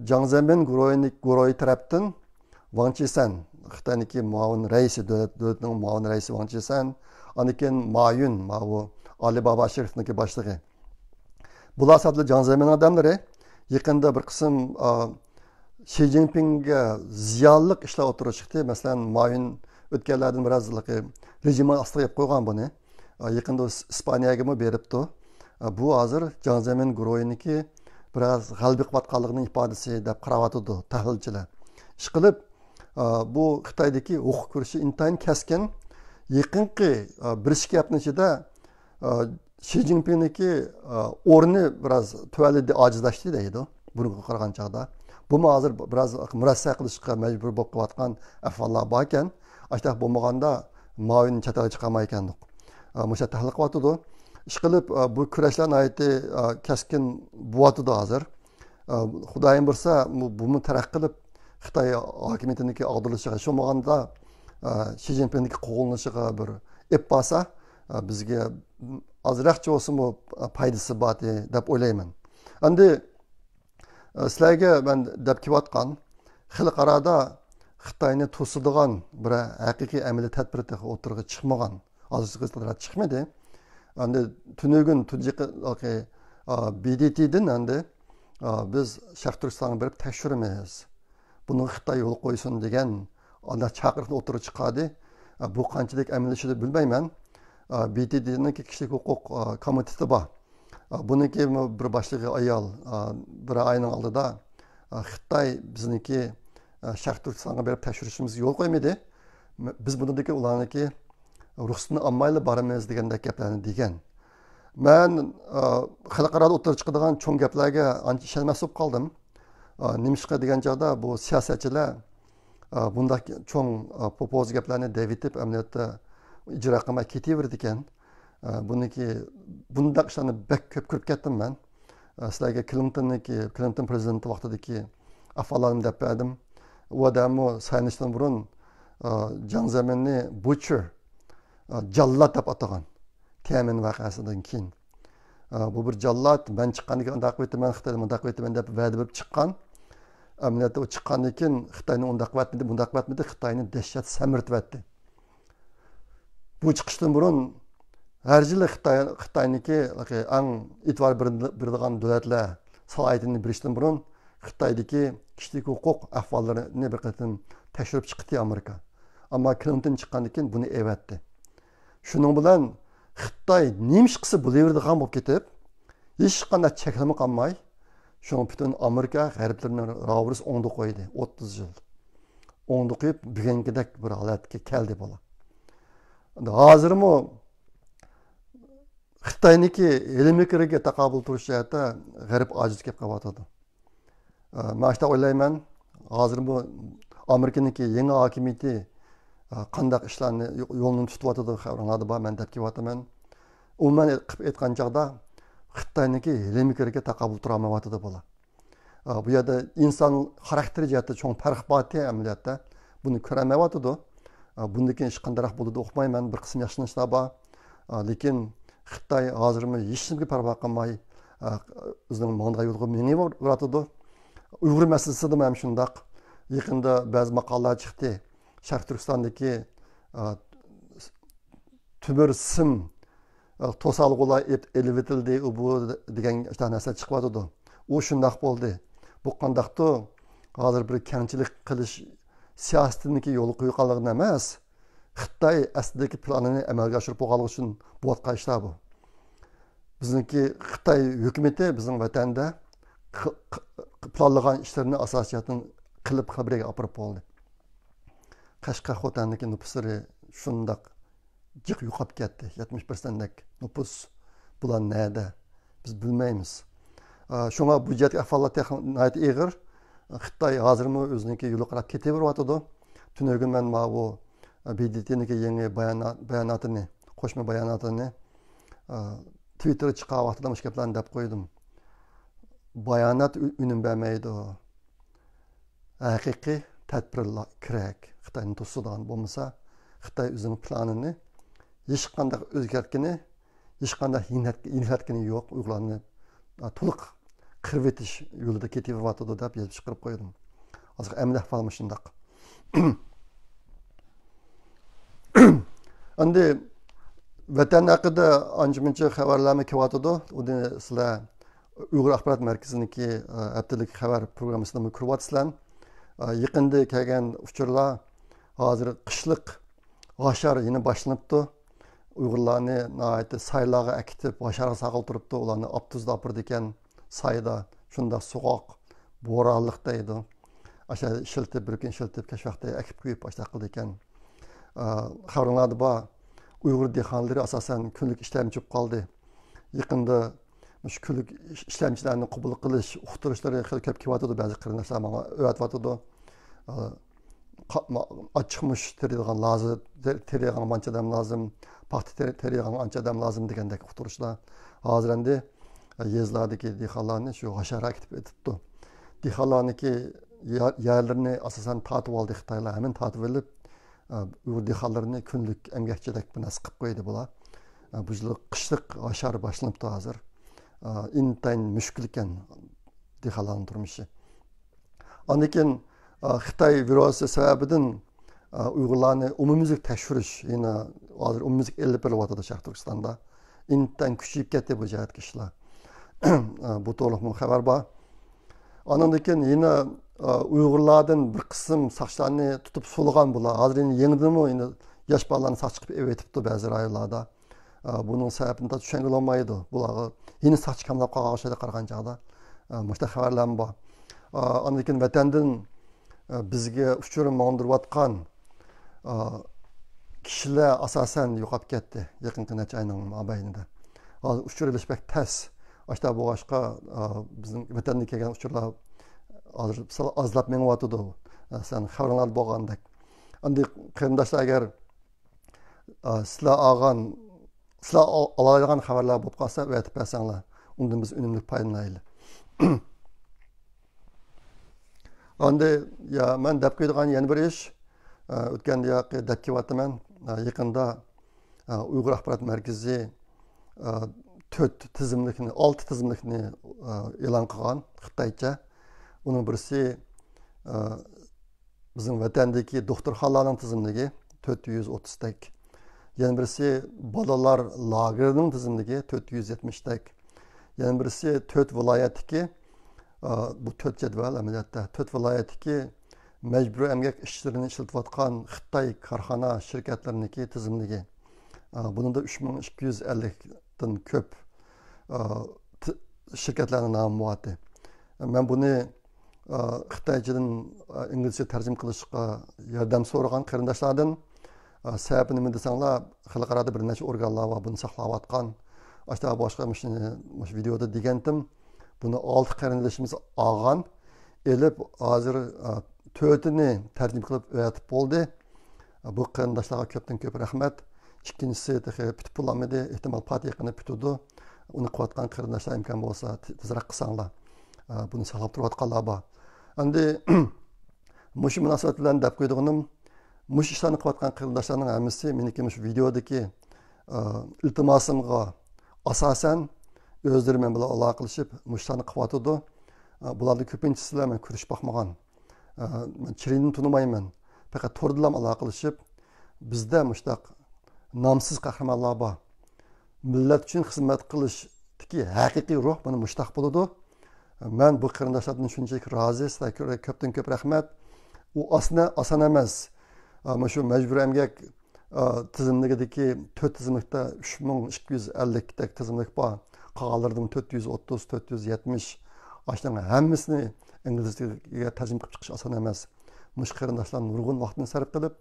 جياڭ زېمىن گۇرۇھىنى-، گۇرۇھى تەرەپتىن ۋاڭ چىسەن، خىتاينىڭكى مۇئاۋىن رەئىسى، دۆلەت، دۆلەتنىڭ مۇئاۋىن رەئىسى ۋاڭ چىسەن، ئاندىن كېيىن ما يۈن، ماۋۇ ئالىبابا شىركىتىنىڭكى باشلىقى. بۇلار سادىلا جياڭ زېمىننىڭ ئادەملىرى. يېقىندا بىر قىسىم، ئا، شى جىنپىڭگە زىيانلىق ئىشلار ئوتتۇرىغا چىقتى. مەسىلەن، ما يۈن ئۆتكەنلەردىن بىراز رېجىم ئاستىغا ئېلىپ قويغان بۇنى. ئا، يېقىندا ئىس-، ئىسپانىيەگىمۇ بېرىپتۇ. ئا، بۇ ھازىر جياڭ زېمىن گۇرۇھىنىڭكى بىراز غەلىبە قىلىۋاتقانلىقىنىڭ ئىپادىسى دەپ قاراۋاتىدۇ تەھلىلچىلەر. ئىشقىلىپ، ئا، بۇ خىتايدىكى ھوقۇق كۈرىشى ئىنتايىن كەسكىن. يېقىنقى، ئا، بىر ئىككى ھەپتىنىڭ ئىچىدە، ئا، شى جىنپىڭنىڭكى، ئا، ئورنى بىراز تۆۋەنلىدى، ئاجىزلاشتى دەيدۇ بۇرۇنقىغا قارىغان چاغدا. بۇمۇ ھازىر بىراز مۇرەسسە قىلىشقا مەجبۇر بولۇپ قېلىۋاتقان ئەھۋاللار باركەن. ئاشۇنداق بولمىغاندا ما يۈن چەت ئەلگە چىقالمايدىكەندۇق. ئا، مۇشۇ تەھلىل قىلىۋاتىدۇ. ئىشقىلىپ، ئا، بۇ كۈرەشلەر ناھايىتى، ئا، كەسكىن بولۇۋاتىدۇ ھازىر. ئا، خۇدايىم بۇيرۇسا، بۇ، بۇمۇ تەرەققىي قىلىپ، خىتاي ھاكىمىيىتىنىڭكى ئاغدۇرۇلۇشىغا، شۇ بولغاندا، ئا، شى جىنپىڭنىڭكى قوغلىنىشىغا بىر ئېلىپ بارسا، ئا، بىزگە ئازراقچە بولسىمۇ پايدىسى بار دەپ ئويلايمەن. ئەمدى، ئا، سىلەرگە مەن دەپ كېلىۋاتقان خەلقئارادا خىتاينى توسىدىغان بىر ھەقىقىي ئەمەلىي تەدبىر تېخى ئوتتۇرىغا چىقمىغان. ھازىرغىچە چىقمىدى. ئەمدى تۈنۈگۈن تۇنجى قېتىم، ئا، بى دى تىدىن ئەمدى، ئا، بىز شەرقىي تۈركىستانغا بېرىپ تەكشۈرىمىز. بۇنىڭغا خىتاي يول قويسۇن دېگەن ئانداق چاقىرىقنى ئوتتۇرىغا چىقاردى. ئا، بۇ قانچىلىك ئەمەلىيلىشىدۇ بىلمەيمەن. ئا، بى دى تىنىڭكى كىشىلىك ھوقۇق، ئا، كومىتېتى بار. ئا، بۇنىڭكى بىر باشلىقى ئايال، ئا، بىر ئاينىڭ ئالدىدا، ئا، خىتاي بىزنىڭكى، ئا، شەرقىي تۈركىستانغا بېرىپ تەكشۈرۈشىمىزگە يول قويمىدى. بىز بۇنىڭدىكى ئۇلارنىڭكى رۇخسىتىنى ئالمايلا بارىمىز دېگەندەك گەپلەرنى دېگەن. مەن، ئا، خەلقئارادا ئوتتۇرىغا چىقىدىغان چوڭ گەپلەرگە ئانچە ئىشەنمەس بولۇپ قالدىم. ئا، نېمىشقا دېگەن چاغدا بۇ سىياسەتچىلەر، ئا، بۇنداق چوڭ، ئا، پوپوز گەپلەرنى دەۋېتىپ، ئەمەلىيەتتە ئىجرا قىلماي كېتىۋېرىدىكەن. ئا، بۇنىڭكى، بۇنداق ئىشلارنى بەك كۆپ كۆرۈپ كەتتىم مەن. ئا، سىلەرگە كلىنتوننىڭكى، كلىنتون پرېزىدېنت ۋاقتىدىكى ئەھۋاللارنى دەپ بەردىم. ئۇ ئادەممۇ سايلىنىشتىن بۇرۇن، ئا، جياڭ زېمىننى بۇچېر، ئا، جاللات دەپ ئاتىغان. تيەنئەنمېن ۋەقەسىدىن كېيىن. ئا، بۇ بىر جاللات، مەن چىققاندىن كېيىن ئۇنداق قىلىۋېتىمەن، خىتاينى مۇنداق قىلىۋېتىمەن دەپ ۋەدە بېرىپ چىققان. ئەمەلىيەتتە ئۇ چىققاندىن كېيىن خىتاينى ئۇنداق قىلىۋەتمىدى، مۇنداق قىلىۋەتمىدى، خىتاينى دەھشەت سەمرىتىۋەتتى. بۇ چىقىشتىن بۇرۇن ھەر يىلى خىتاي، خىتاينىڭكى ئەڭ ئېتىبار بېرىدىغان دۆلەتلەر سالاھىيىتىنى بېرىشتىن بۇرۇن خىتايدىكى كىشىلىك ھوقۇق ئەھۋاللىرىنى بىر قېتىم تەكشۈرۈپ چىقتى ئامېرىكا. ئەمما كلىنتون چىققاندىن كېيىن بۇنى ئەۋەتتى. شۇنىڭ بىلەن خىتاي نېمە ئىش قىلسا بولۇۋېرىدىغان بولۇپ كېتىپ، ھېچقانداق چەكلىمە قالماي، شۇڭا پۈتۈن ئامېرىكا غەربلىرىنى راۋۇرۇس ئوڭدا قويدى، ئوتتۇز يىل. ئوڭدا قويۇپ، بۈگۈنكىدەك بىر ھالەتكە كەلدى بۇلار. ئەمدى ھازىرمۇ خىتاينىڭكى ھىلمىكرىگە تاقابىل تۇرۇش جەھەتتە غەرب ئاجىز كېلىپ قېلىۋاتىدۇ. ئە، مەن شۇنداق ئويلايمەن، ھازىرمۇ ئامېرىكىنىڭكى يېڭى ھاكىمىيىتى، ئە، قانداق ئىشلارنى يو-، يولنى تۇتۇۋاتىدۇ، خەۋىرىڭلاردا بار، مەن دەپ كېلىۋاتىمەن. ئومۇمەن قىلىپ ئېيتقان چاغدا، خىتاينىڭكى ھىلمىكرىگە تاقابىل تۇرالمايۋاتىدۇ بۇلار. ئا، بۇ يەردە ئىنسان خاراكتېرى جەھەتتە چوڭ پەرق بارتى ئەمەلىيەتتە. بۇنى كۆرەلمەيۋاتىدۇ. ئا، بۇندىن كېيىن ئىش قانداقراق بولىدۇ ئۇقمايمەن. بىر قىسىم ياخشىلىنىشلار بار. ئا، لېكىن خىتاي ھازىرمۇ ھېچنېمىگە پەرۋا قىلماي، ئا، ئۆزىنىڭ ماڭىدىغان يولىغا مېڭىۋاتىدۇ. ئۇيغۇر مەسىلىسىدىمۇ ھەم شۇنداق. يېقىندا بەزى ماقالىلەر چىقتى. شەرقىي تۈركىستاندىكى، ئا، تۆمۈر سىم، ئە، توسالغۇلار ئېت-، ئېلىۋېتىلدى، ئۇ بۇ دېگەن نەرسە چىقىۋاتىدۇ. ئۇ شۇنداق بولدى. بۇ قانداقتۇ؟ ھازىر بىر كەڭچىلىك قىلىش سىياسىتىنىڭكى يولغا قويغانلىقىدىن ئەمەس، خىتاي ئەسلىدىكى پىلانىنى ئەمەلگە ئاشۇرۇپ بولغانلىقى ئۈچۈن بولۇۋاتقان ئىشلار بۇ. بىزنىڭكى خىتاي ھۆكۈمىتى بىزنىڭ ۋەتەندە ق-، ق-، پىلانلىغان ئىشلىرىنى ئاساسىي جەھەتتىن قىلىپ خەبىرىگە ئاپىرىپ بولدى. قەشقەر خوتەندىكى نوپۇسلىرى شۇنداق جىق يوقاپ كەتتى. يەتمىش پىرسەنتتەك نوپۇس بۇلار نەدە؟ بىز بىلمەيمىز. ئا، شۇڭا بۇ جەھەتتىكى ئەھۋاللار تېخى ناھايىتى ئېغىر. خىتاي ھازىرمۇ ئۆزىنىڭكى يولىغا قاراپ كېتىۋېرىۋاتىدۇ. تۈنۈگۈن مەن ماۋۇ، ئا، بې دې تېنىڭكى يېڭى بايانا-، باياناتىنى، قوشما باياناتىنى، ئا، تىۋىتتېرغا چىققان ۋاقتىدا مۇشۇ گەپلەرنى دەپ قويدۇم. بايانات ئۈ-، ئۈنۈم بەرمەيدۇ. ھەقىقىي تەدبىرلەر كېرەك. خىتاينى توسىدىغان بولمىسا، خىتاي ئۆزىنىڭ پىلانىنى ھېچقانداق ئۆزگەرتكىنى، ھېچقانداق يېنىكلەتكىنى يوق. ئۇيغۇرلارنى، ئا، تولۇق قىرىۋېتىش يولىدا كېتىۋېرىۋاتىدۇ دەپ يېزىپ چىقىرىپ قويدۇم. ھازىر ئەمەلىي ئەھۋال مۇشۇنداق. ئەمدى ۋەتەن ھەققىدە ئانچە-مۇنچە خەۋەرلەرمۇ كېلىۋاتىدۇ. ئۇنى سىلەر ئۇيغۇر ئاخبارات مەركىزىنىڭكى، ئە، ھەپتىلىك خەۋەر پروگراممىسىدىمۇ كۆرۈۋاتىسىلەر. ئە، يېقىندا كەلگەن ئۇچۇرلار، ھازىر قىشلىق ھاشار يەنە باشلىنىپتۇ. ئۇيغۇرلارنى ناھايىتى سايلارغا ئەكېتىپ، ھاشارغا ساقلىتىپ تۇرۇپتۇ. ئۇلارنى ئاپتوبۇستا ئاپىرىدىكەن، سايدا، شۇنداق سوغۇق، بورانلىق دەيدۇ. ئاشۇ ئىشلىتىپ، بىر كۈن ئىشلىتىپ، كەچ ۋاقتى ئەكىپ قويۇپ، ئاشۇنداق قىلىدىكەن. ئا، خەۋىرىڭلاردا بار، ئۇيغۇر دېھقانلىرى ئاساسەن كۈنلۈك ئىشلەمچى بولۇپ قالدى. يېقىندا مۇشۇ كۈنلۈك ئىش-، ئىشلەمچىلەرنى قوبۇل قىلىش ئۇقتۇرۇشلىرى خېلى كۆپ كېلىۋاتىدۇ، بەزى قېرىنداشلار ماڭا ئەۋەتىۋاتىدۇ. ئا، قا-، ما-، ئاچچىقمۇچ تېرىيدىغان لازىم، تېر-، تېرىيدىغان ئانچە ئادەم لازىم، پاختا تېرى-، تېرىيدىغان ئانچە ئادەم لازىم دېگەندەك ئۇقتۇرۇشلار. ھازىر ئەمدى، ئە، يېزىلاردىكى دېھقانلارنى شۇ ھاشارغا ئەكېتىپ ئېتىپتۇ. دېھقانلارنىڭكى يا-، يەرلىرىنى ئاساسەن تارتىۋالدى خىتايلار، ھەممىنى تارتىۋېلىپ، ئە، ئۇيغۇر دېھقانلىرىنى كۈنلۈك ئەمگەكچىدەك بىر نەرسە قىلىپ قويدى بۇلار. ئە، بۇ يىل قىشلىق ھاشار باشلىنىپتۇ ھازىر. ئە، ئىنتايىن مۈشكۈل ئىكەن دېھقانلارنىڭ تۇرمۇشى. ئاندىن كېيىن، ئا، خىتاي ۋىرۇسى سەۋەبىدىن، ئا، ئۇيغۇرلارنى ئومۇميۈزلۈك تەكشۈرۈش يەنە ھازىر ئومۇميۈزلۈك ئېلىپ بېرىلىۋاتىدۇ شەرقىي تۈركىستاندا. ئىنتايىن كۈچىيىپ كەتتى بۇ جەھەتتىكى ئىشلار. ئا، بۇ توغرىلىقمۇ خەۋەر بار. ئاندىن كېيىن يەنە، ئا، ئۇيغۇرلاردىن بىر قىسىم ساقچىلارنى تۇتۇپ سولىغان بۇلار. ھازىر يەنە يېڭىدىنمۇ يەنە ياش بالىلارنى ساقچى قىلىپ ئېلىۋېتىپتۇ بەزى رايونلاردا. ئە، بۇنىڭ سەۋەبىنى چۈشەنگىلى بولمايدۇ. بۇلارغا يەنە ساقچى كاملاپ قالغان ئوخشايدۇ قارىغان چاغدا. ئە، مۇشۇنداق خەۋەرلەرمۇ بار. ئە، ئاندىن كېيىن ۋەتەندىن، ئە، بىزگە ئۇچۇر ماڭدۇرۇۋاتقان، ئە، كىشىلەر ئاساسەن يوقاپ كەتتى يېقىنقى نەچچە ئاينىڭ مابەينىدە. ھازىر ئۇچۇر ئېلىش بەك تەس. ئاشۇنداق بولغاچقا، ئە، بىزنىڭ ۋەتەندىن كەلگەن ئۇچۇرلار ھازىر سەل ئازلاپ مېڭىۋاتىدۇ. ئە، سەن خەۋىرىڭلاردا بولغاندەك. ئەمدى قېرىنداشلار ئەگەر ئا، سىلەر ئالغان، سىلەر ئال-، ئالالايدىغان خەۋەرلەر بولۇپ قالسا، ئەۋەتىپ بەرسەڭلار، ئۇندىن بىز ئۈنۈملۈك پايدىلىنايلى. ئاندى، يا، مەن دەپ قويىدىغان يەنە بىر ئىش، ئا، ئۆتكەندە ياقى دەپ كېلىۋاتىمەن، ئا، يېقىندا، ئا، ئۇيغۇر ئاخبارات مەركىزى، ئا، تۆت تىزىملىكنى، ئالتە تىزىملىكنى، ئا، ئېلان قىلغان خىتايچە. ئۇنىڭ بىرسى، ئا، بىزنىڭ ۋەتەندىكى دوختۇرخانىلارنىڭ تىزىملىكى تۆت يۈز ئوتتۇزتەك. يەنە بىرسى بالىلار لاگېرىنىڭ تىزىملىكى تۆت يۈز يەتمىشتەك. يەنە بىرسى تۆت ۋىلايەتتىكى ئا، بۇ تۆت جەدۋەل ئەمەلىيەتتە تۆت ۋىلايەتتىكى مەجبۇرىي ئەمگەك ئىشچىلىرىنى ئىشلىتىۋاتقان خىتاي كارخانا، شىركەتلىرىنىڭكى تىزىملىكى. ئا، بۇنىڭدا ئۈچ مىڭ ئىككى يۈز ئەللىكتىن كۆپ، ئا، ت-، شىركەتلەرنىڭ نامى بارتى. مەن بۇنى، ئا، خىتايچىدىن، ئا، ئىنگلىزچە تەرجىمە قىلىشقا ياردەم سورىغان قېرىنداشلاردىن. ئا، سەۋەبى نېمە دېسەڭلار، خەلقئارادا بىر نەچچە ئورگانلار بار بۇنى ساقلاۋاتقان. ئاشتا باشقا مۇشۇ، مۇشۇ ۋىدېودا دېگەنتىم، بۇنى ئالتە قېرىندىشىمىز ئالغان. ئېلىپ، ھازىر، ئا، تۆتىنى تەرجىمە قىلىپ ئۆگەتىپ بولدى. بۇ قېرىنداشلارغا كۆپتىن كۆپ رەھمەت. ئىككىنچىسى تېخى پۈتۈپ بولالمىدى. ئېھتىمال پات يېقىندا پۈتىدۇ. ئۇنى قىلىۋاتقان قېرىنداشلار ئىمكان بولسا تېزرەك قىلساڭلار. ئا، بۇنى ساقلاپ تۇرۇۋاتقانلار بار. ئەمدى مۇشۇ مۇناسىۋەت بىلەن دەپ قويىدىغىنىم، مۇشۇ ئىشلارنى قىلىۋاتقان قېرىنداشلارنىڭ ھەممىسى مېنىڭكى مۇشۇ ۋىدېودىكى، ئا، ئىلتىماسىمغا ئاساسەن ئۆزلىرى مەن بىلەن ئالاقىلىشىپ مۇشۇ ئىشلارنى قىلىۋاتىدۇ. ئا، بۇلاردىن كۆپىنچىسى بىلەن مەن كۆرۈشۈپ باقمىغان. ئا، مەن چىرىيدىن تونۇمايمەن. پەقەت توردىلام ئالاقىلىشىپ، بىزدە مۇشۇنداق نامسىز قەھرىمانلار بار. مىللەت ئۈچۈن خىزمەت قىلىشتىكى ھەقىقىي روھ مانا مۇشۇنداق بولىدۇ. مەن بۇ قېرىنداشلاردىن شۇنچىلىك رازى، سىلەرگە كۆپتىن كۆپ رەھمەت. ئۇ ئاسنە-، ئاسان ئەمەس. ئا، مانا شۇ مەجبۇرىي ئەمگەك، ئا، تىزىملىكىدىكى تۆت تىزىملىكتە ئۈچ مىڭ ئىككى يۈز ئەللىكتەك تىزىملىك بار. قالغانلىرىدىمۇ تۆت يۈز ئوتتۇز، تۆت يۈز يەتمىش. ئاشۇنىڭ ھەممىسىنى ئىنگلىزچىگە تەرجىمە قىلىپ چىقىش ئاسان ئەمەس. مۇشۇ قېرىنداشلار نۇرغۇن ۋاقتىنى سەرپ قىلىپ،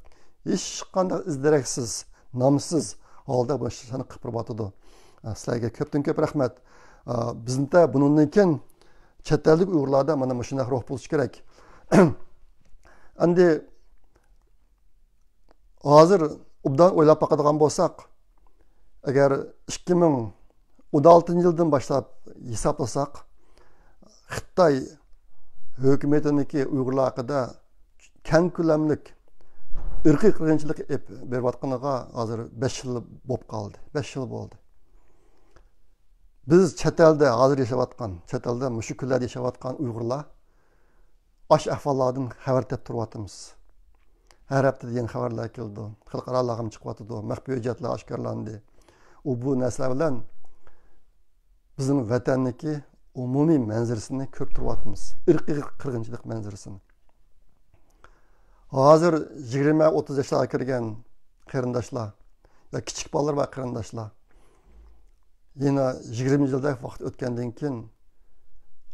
ھېچقانداق ئىز دېرەكسىز، نامسىز ھالدا بۇ ئىشلارنى قىلىپ بېرىۋاتىدۇ. ئا، سىلەرگە كۆپتىن كۆپ رەھمەت. ئا، بىزدە بۇنىڭدىن كېيىن چەت ئەلدىكى ئۇيغۇرلاردا مانا مۇشۇنداق روھ بولۇشى كېرەك. ئەمدى ھازىر ئوبدان ئويلاپ باقىدىغان بولساق، ئەگەر ئىككى مىڭ ئون ئالتىنچى يىلدىن باشلاپ ھېسابلىساق، خىتاي ھۆكۈمىتىنىڭكى ئۇيغۇرلار ھەققىدە كەڭ كۆلەملىك ئىرقىي قىرغىنچىلىق ئېلىپ بېرىۋاتقىنىغا ھازىر بەش يىل بولۇپ قالدى. بەش يىل بولدى. بىز چەت ئەلدە ھازىر ياشاۋاتقان، چەت ئەلدە مۇشۇ كۈنلەردە ياشاۋاتقان ئۇيغۇرلار ئاشۇ ئەھۋاللاردىن خەۋەر تېپىپ تۇرۇۋاتىمىز. ھەر ھەپتىدە يېڭى خەۋەرلەر كېلىدۇ. خەلقئارالارغىمۇ چىقىۋاتىدۇ. مەخپىي ھۆججەتلەر ئاشكارىلاندى. ئۇ بۇ نەرسىلەر بىلەن بىزنىڭ ۋەتەننىڭكى ئومۇمىي مەنزىرىسىنى كۆرۈپ تۇرۇۋاتىمىز. ئىرقىي قىرغىنچىلىق مەنزىرىسىنى. ھازىر يىگىرمە، ئوتتۇز ياشلارغا كىرگەن قېرىنداشلار ۋە كىچىك بالىلار بار قېرىنداشلار. يەنە يىگىرمە يىلدەك ۋاقىت ئۆتكەندىن كېيىن،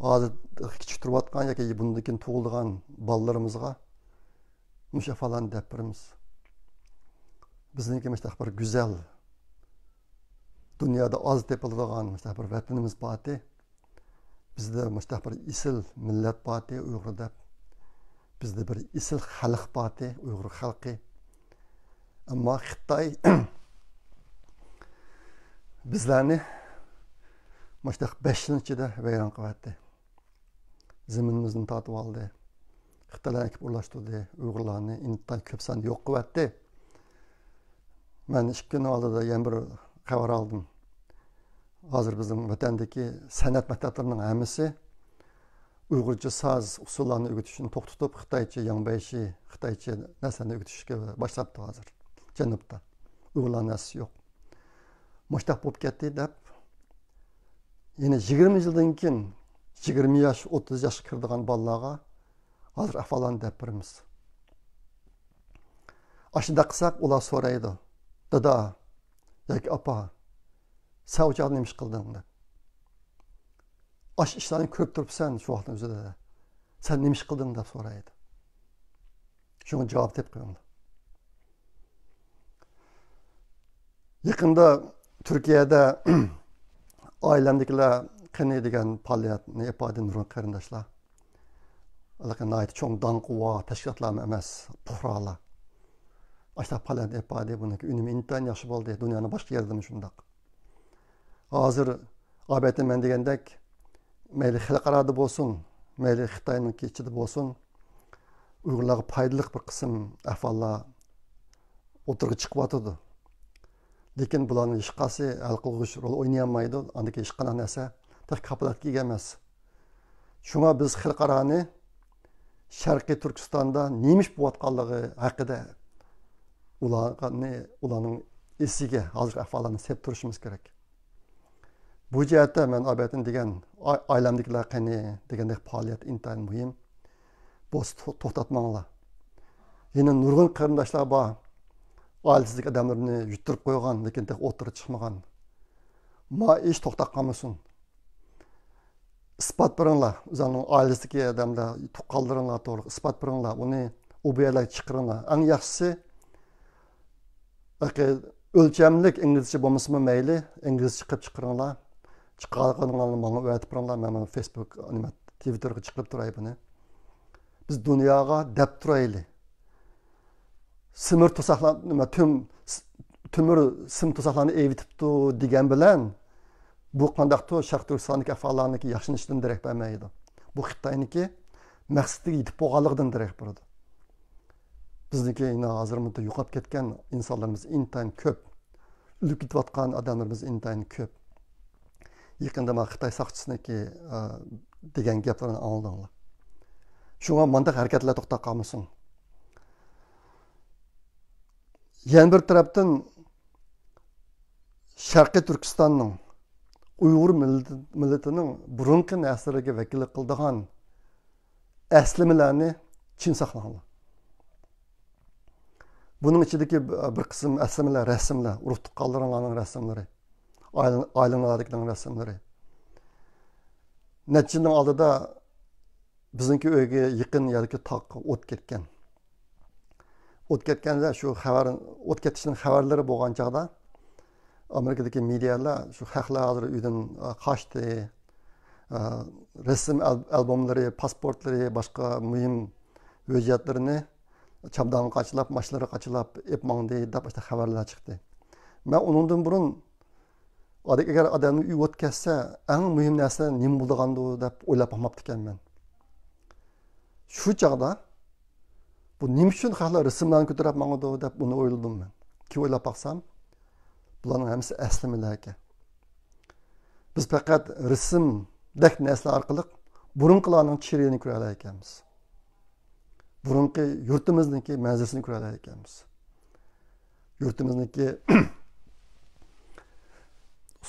ھازىر كىچىك تۇرۇۋاتقان ياكى بۇندىن كېيىن تۇغۇلىدىغان بالىلىرىمىزغا مۇشۇ ئەھۋاللارنى دەپ بېرىمىز. بىزنىڭكى مۇشۇنداق بىر گۈزەل، دۇنيادا ئاز تېپىلىدىغان مۇشۇنداق بىر ۋەتىنىمىز بارتى. بىزدە مۇشۇنداق بىر ئېسىل مىللەت بارتى، ئۇيغۇر دەپ. بىزدە بىر ئېسىل خەلق بارتى، ئۇيغۇر خەلقى. ئەمما خىتاي بىزلەرنى مۇشۇنداق بەش يىلنىڭ ئىچىدە ۋەيران قىلىۋەتتى. زېمىنىمىزنى تارتىۋالدى. خىتايلار ئەكىپ ئورۇنلاشتۇردى ئۇيغۇرلارنى، ئىنتايىن كۆپ ساندا يوق قىلىۋەتتى. مەن ئىككى كۈن ئالدىدا يەنە بىر خەۋەر ئالدىم. ھازىر بىزنىڭ ۋەتەندىكى سەنئەت مەكتەپلىرىنىڭ ھەممىسى ئۇيغۇرچە ساز ئۇسسۇللارنى ئۆگىتىشنى توختىتىپ، خىتايچە ياڭبەيشى، خىتايچە نەرسىلەرنى ئۆگىتىشكە باشلاپتۇ ھازىر جەنۇبتا. ئۇيغۇرلارنىڭ نەرسىسى يوق. مۇشۇنداق بولۇپ كەتتى دەپ، يەنە يىگىرمە يىلدىن كېيىن يىگىرمە ياش، ئوتتۇز ياشقا كىرىدىغان بالىلارغا ھازىر ئەھۋاللارنى دەپ بېرىمىز. ئاشۇنداق قىلساق، ئۇلار سورايدۇ، دادا ياكى ئاپا، سەن ئۇ چاغدا نېمە ئىش قىلدىڭ دەپ. ئاشۇ ئىشلارنى كۆرۈپ تۇرۇپسەن شۇ ۋاقىتنىڭ ئۆزىدە، سەن نېمە ئىش قىلدىڭ دەپ سورايدۇ. شۇڭا جاۋاب تېپىپ قويۇڭلار. يېقىندا تۈركىيەدە ئائىلەمدىكىلەر قېنى دېگەن پائالىيەتنى ئېلىپ باردى نۇرغۇن قېرىنداشلار. ھېلىقى ناھايىتى چوڭ داڭقى بار تەشكىلاتلارمۇ ئەمەس، پۇقرالار. ئاشۇنداق پائالىيەتنى ئېلىپ باردى. بۇنىڭكى ئۈنۈمى ئىنتايىن ياخشى بولدى. دۇنيانىڭ باشقا يېرىدىمۇ شۇنداق. ھازىر ئالبەتتە مەن دېگەندەك، مەيلى خەلقئارادا بولسۇن، مەيلى خىتاينىڭكى ئىچىدە بولسۇن، ئۇيغۇرلارغا پايدىلىق بىر قىسىم ئەھۋاللار ئوتتۇرىغا چىقىۋاتىدۇ. لېكىن بۇلارنىڭ ھېچقايسى ھەل قىلغۇچ رول ئوينىيالمايدۇ. ئاندىكى ھېچقانداق نەرسە تېخى كاپالەتكە ئىگە ئەمەس. شۇڭا بىز خەلقئارانى شەرقىي تۈركىستاندا نېمە ئىش بولۇۋاتقانلىقى ھەققىدە ئۇلارنى، ئۇلارنىڭ ئېسىگە ھازىرقى ئەھۋاللارنى سېلىپ تۇرۇشىمىز كېرەك. بۇ جەھەتتە مەن ئابەتىن دېگەن ئا-، ئائىلەمدىكىلەر قېنى دېگەندەك پائالىيەت ئىنتايىن مۇھىم. بولسا تو-، توختاتماڭلار. يەنە نۇرغۇن قېرىنداشلار بار، ئائىلىسىدىكى ئادەملىرىنى يۇتتۇرۇپ قويغان، لېكىن تېخى ئوتتۇرىغا چىقمىغان. ما ئىش توختاپ قالمىسۇن. ئىسپات بېرىڭلار، ئۆزۈڭنىڭ ئائىلىسىدىكى ئادەملەر، تۇغقانلىرىڭلار توغرىلىق ئىسپات بېرىڭلار، ئۇنى ئۇ بۇ يەرلەرگە چىقىرىڭلار. ئەڭ ياخشىسى، ئۆلچەملىك ئىنگلىزچە بولمىسىمۇ مەيلى، ئىنگلىزچە قىلىپ چىقىرىڭلار. چىقارغىنىڭلارنى ماڭا ئەۋەتىپ بېرىڭلار، مەن مانا فېيسبۇك، نېمە، تىۋىتتېرغا چىقىرىپ تۇراي بۇنى. بىز دۇنياغا دەپ تۇرايلى. سېمىر توساقلار، نېمە، تۆم-، تۆمۈر سىم توساقلارنى ئېۋىتىپتۇ دېگەن بىلەن، بۇ قانداقتۇر شەرقىي تۈركىستاندىكى ئەھۋاللارنىڭكى ياخشىلىنىشىدىن دېرەك بەرمەيدۇ. بۇ خىتاينىڭكى مەقسىتىگە يېتىپ بولغانلىقىدىن دېرەك بېرىدۇ. بىزنىڭكى يەنە ھازىرمۇ يوقاپ كەتكەن ئىنسانلىرىمىز ئىنتايىن كۆپ. ئۆلۈپ كېتىۋاتقان ئادەملىرىمىز ئىنتايىن كۆپ. يېقىندا مانا خىتاي ساقچىسىنىڭكى، ئە، دېگەن گەپلىرىنى ئاڭلىدىڭلار. شۇڭا مانداق ھەرىكەتلەر توختاپ قالمىسۇن. يەنە بىر تەرەپتىن، شەرقىي تۈركىستاننىڭ ئۇيغۇر مىللىتى، مىللىتىنىڭ بۇرۇنقى نەرسىلىرىگە ۋەكىللىك قىلىدىغان ئەسلىمىلەرنى چىڭ ساقلاڭلار. بۇنىڭ ئىچىدىكى بىر قىسىم ئەسلىمىلەر، رەسىملەر، ئۇرۇق تۇغقانلىرىڭلارنىڭ رەسىملىرى، ئائىلە-، ئائىلىڭلاردىكىنىڭ رەسىملىرى. نەچچە يىلنىڭ ئالدىدا بىزنىڭكى ئۆيگە يېقىن يەردىكى تاغقا ئوت كەتكەن. ئوت كەتكەندە شۇ خەۋەر، ئوت كېتىشنىڭ خەۋەرلىرى بولغان چاغدا ئامېرىكىدىكى مېدىيالار شۇ خەقلەر ھازىر ئۆيدىن، ئا، قاچتى، ئا، رەسىم ئەل-، ئالبوملىرى، پاسپورتلىرى، باشقا مۇھىم ھۆججەتلىرىنى چامدانغا قاچىلاپ، ماشىنىلارغا قاچىلاپ ئېلىپ ماڭدى دەپ ئاشۇنداق خەۋەرلەر چىقتى. مەن ئۇنىڭدىن بۇرۇن ئادەم، ئەگەر ئادەمنىڭ ئۆيى ئوت كەتسە، ئەڭ مۇھىم نەرسە نېمە بولىدىغاندۇ دەپ ئويلاپ باقماپتىكەنمەن. شۇ چاغدا بۇ نېمە ئۈچۈن خەقلەر رەسىملەرنى كۆتۈرۈپ ماڭىدۇ دەپ ئۇنى ئويلىدىم مەن. كېيىن ئويلاپ باقسام، بۇلارنىڭ ھەممىسى ئەسلىمىلەر ئىكەن. بىز پەقەت رەسىمدەك نەرسىلەر ئارقىلىق بۇرۇنقىلارنىڭ چېھرىنى كۆرەلەيدىكەنمىز. بۇرۇنقى يۇرتىمىزنىڭكى مەنزىرىسىنى كۆرەلەيدىكەنمىز. يۇرتىمىزنىڭكى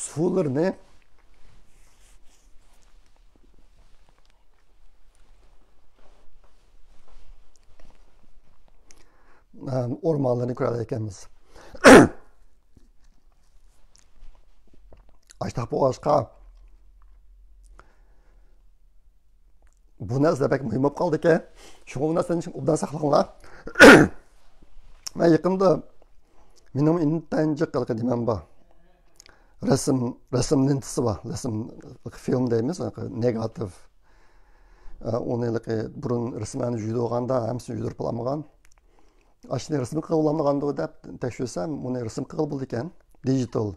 سۇلىرىنى، ئورمانلىرىنى كۆرەلەيدىكەنمىز. ئاشتاق بولغاچقا، بۇ نەرسىلەر بەك مۇھىم بولۇپ قالدىكەن. شۇڭا بۇ نەرسىلەرنى ئوبدان ساقلاڭلار. مەن يېقىندا مېنىڭ ئىنتايىن جىق ھېلىقى نېمەم بار. رەسىم، رەسىم لېنتىسى بار. رەسىم، فىلىم دەيمىز، نېگاتىپ. ئە، ئۇنى ھېلىقى بۇرۇن رەسىملەرنى يۇيىدىغاندا ھەممىسىنى يۇيدۇرۇپ بولالمىغان. ئاشۇنى رەسىم قىلىۋالامدىغاندۇ دەپ تەكشۈرسەم، ئۇنى رەسىم قىلغىلى بولىدىكەن. دىجىتال،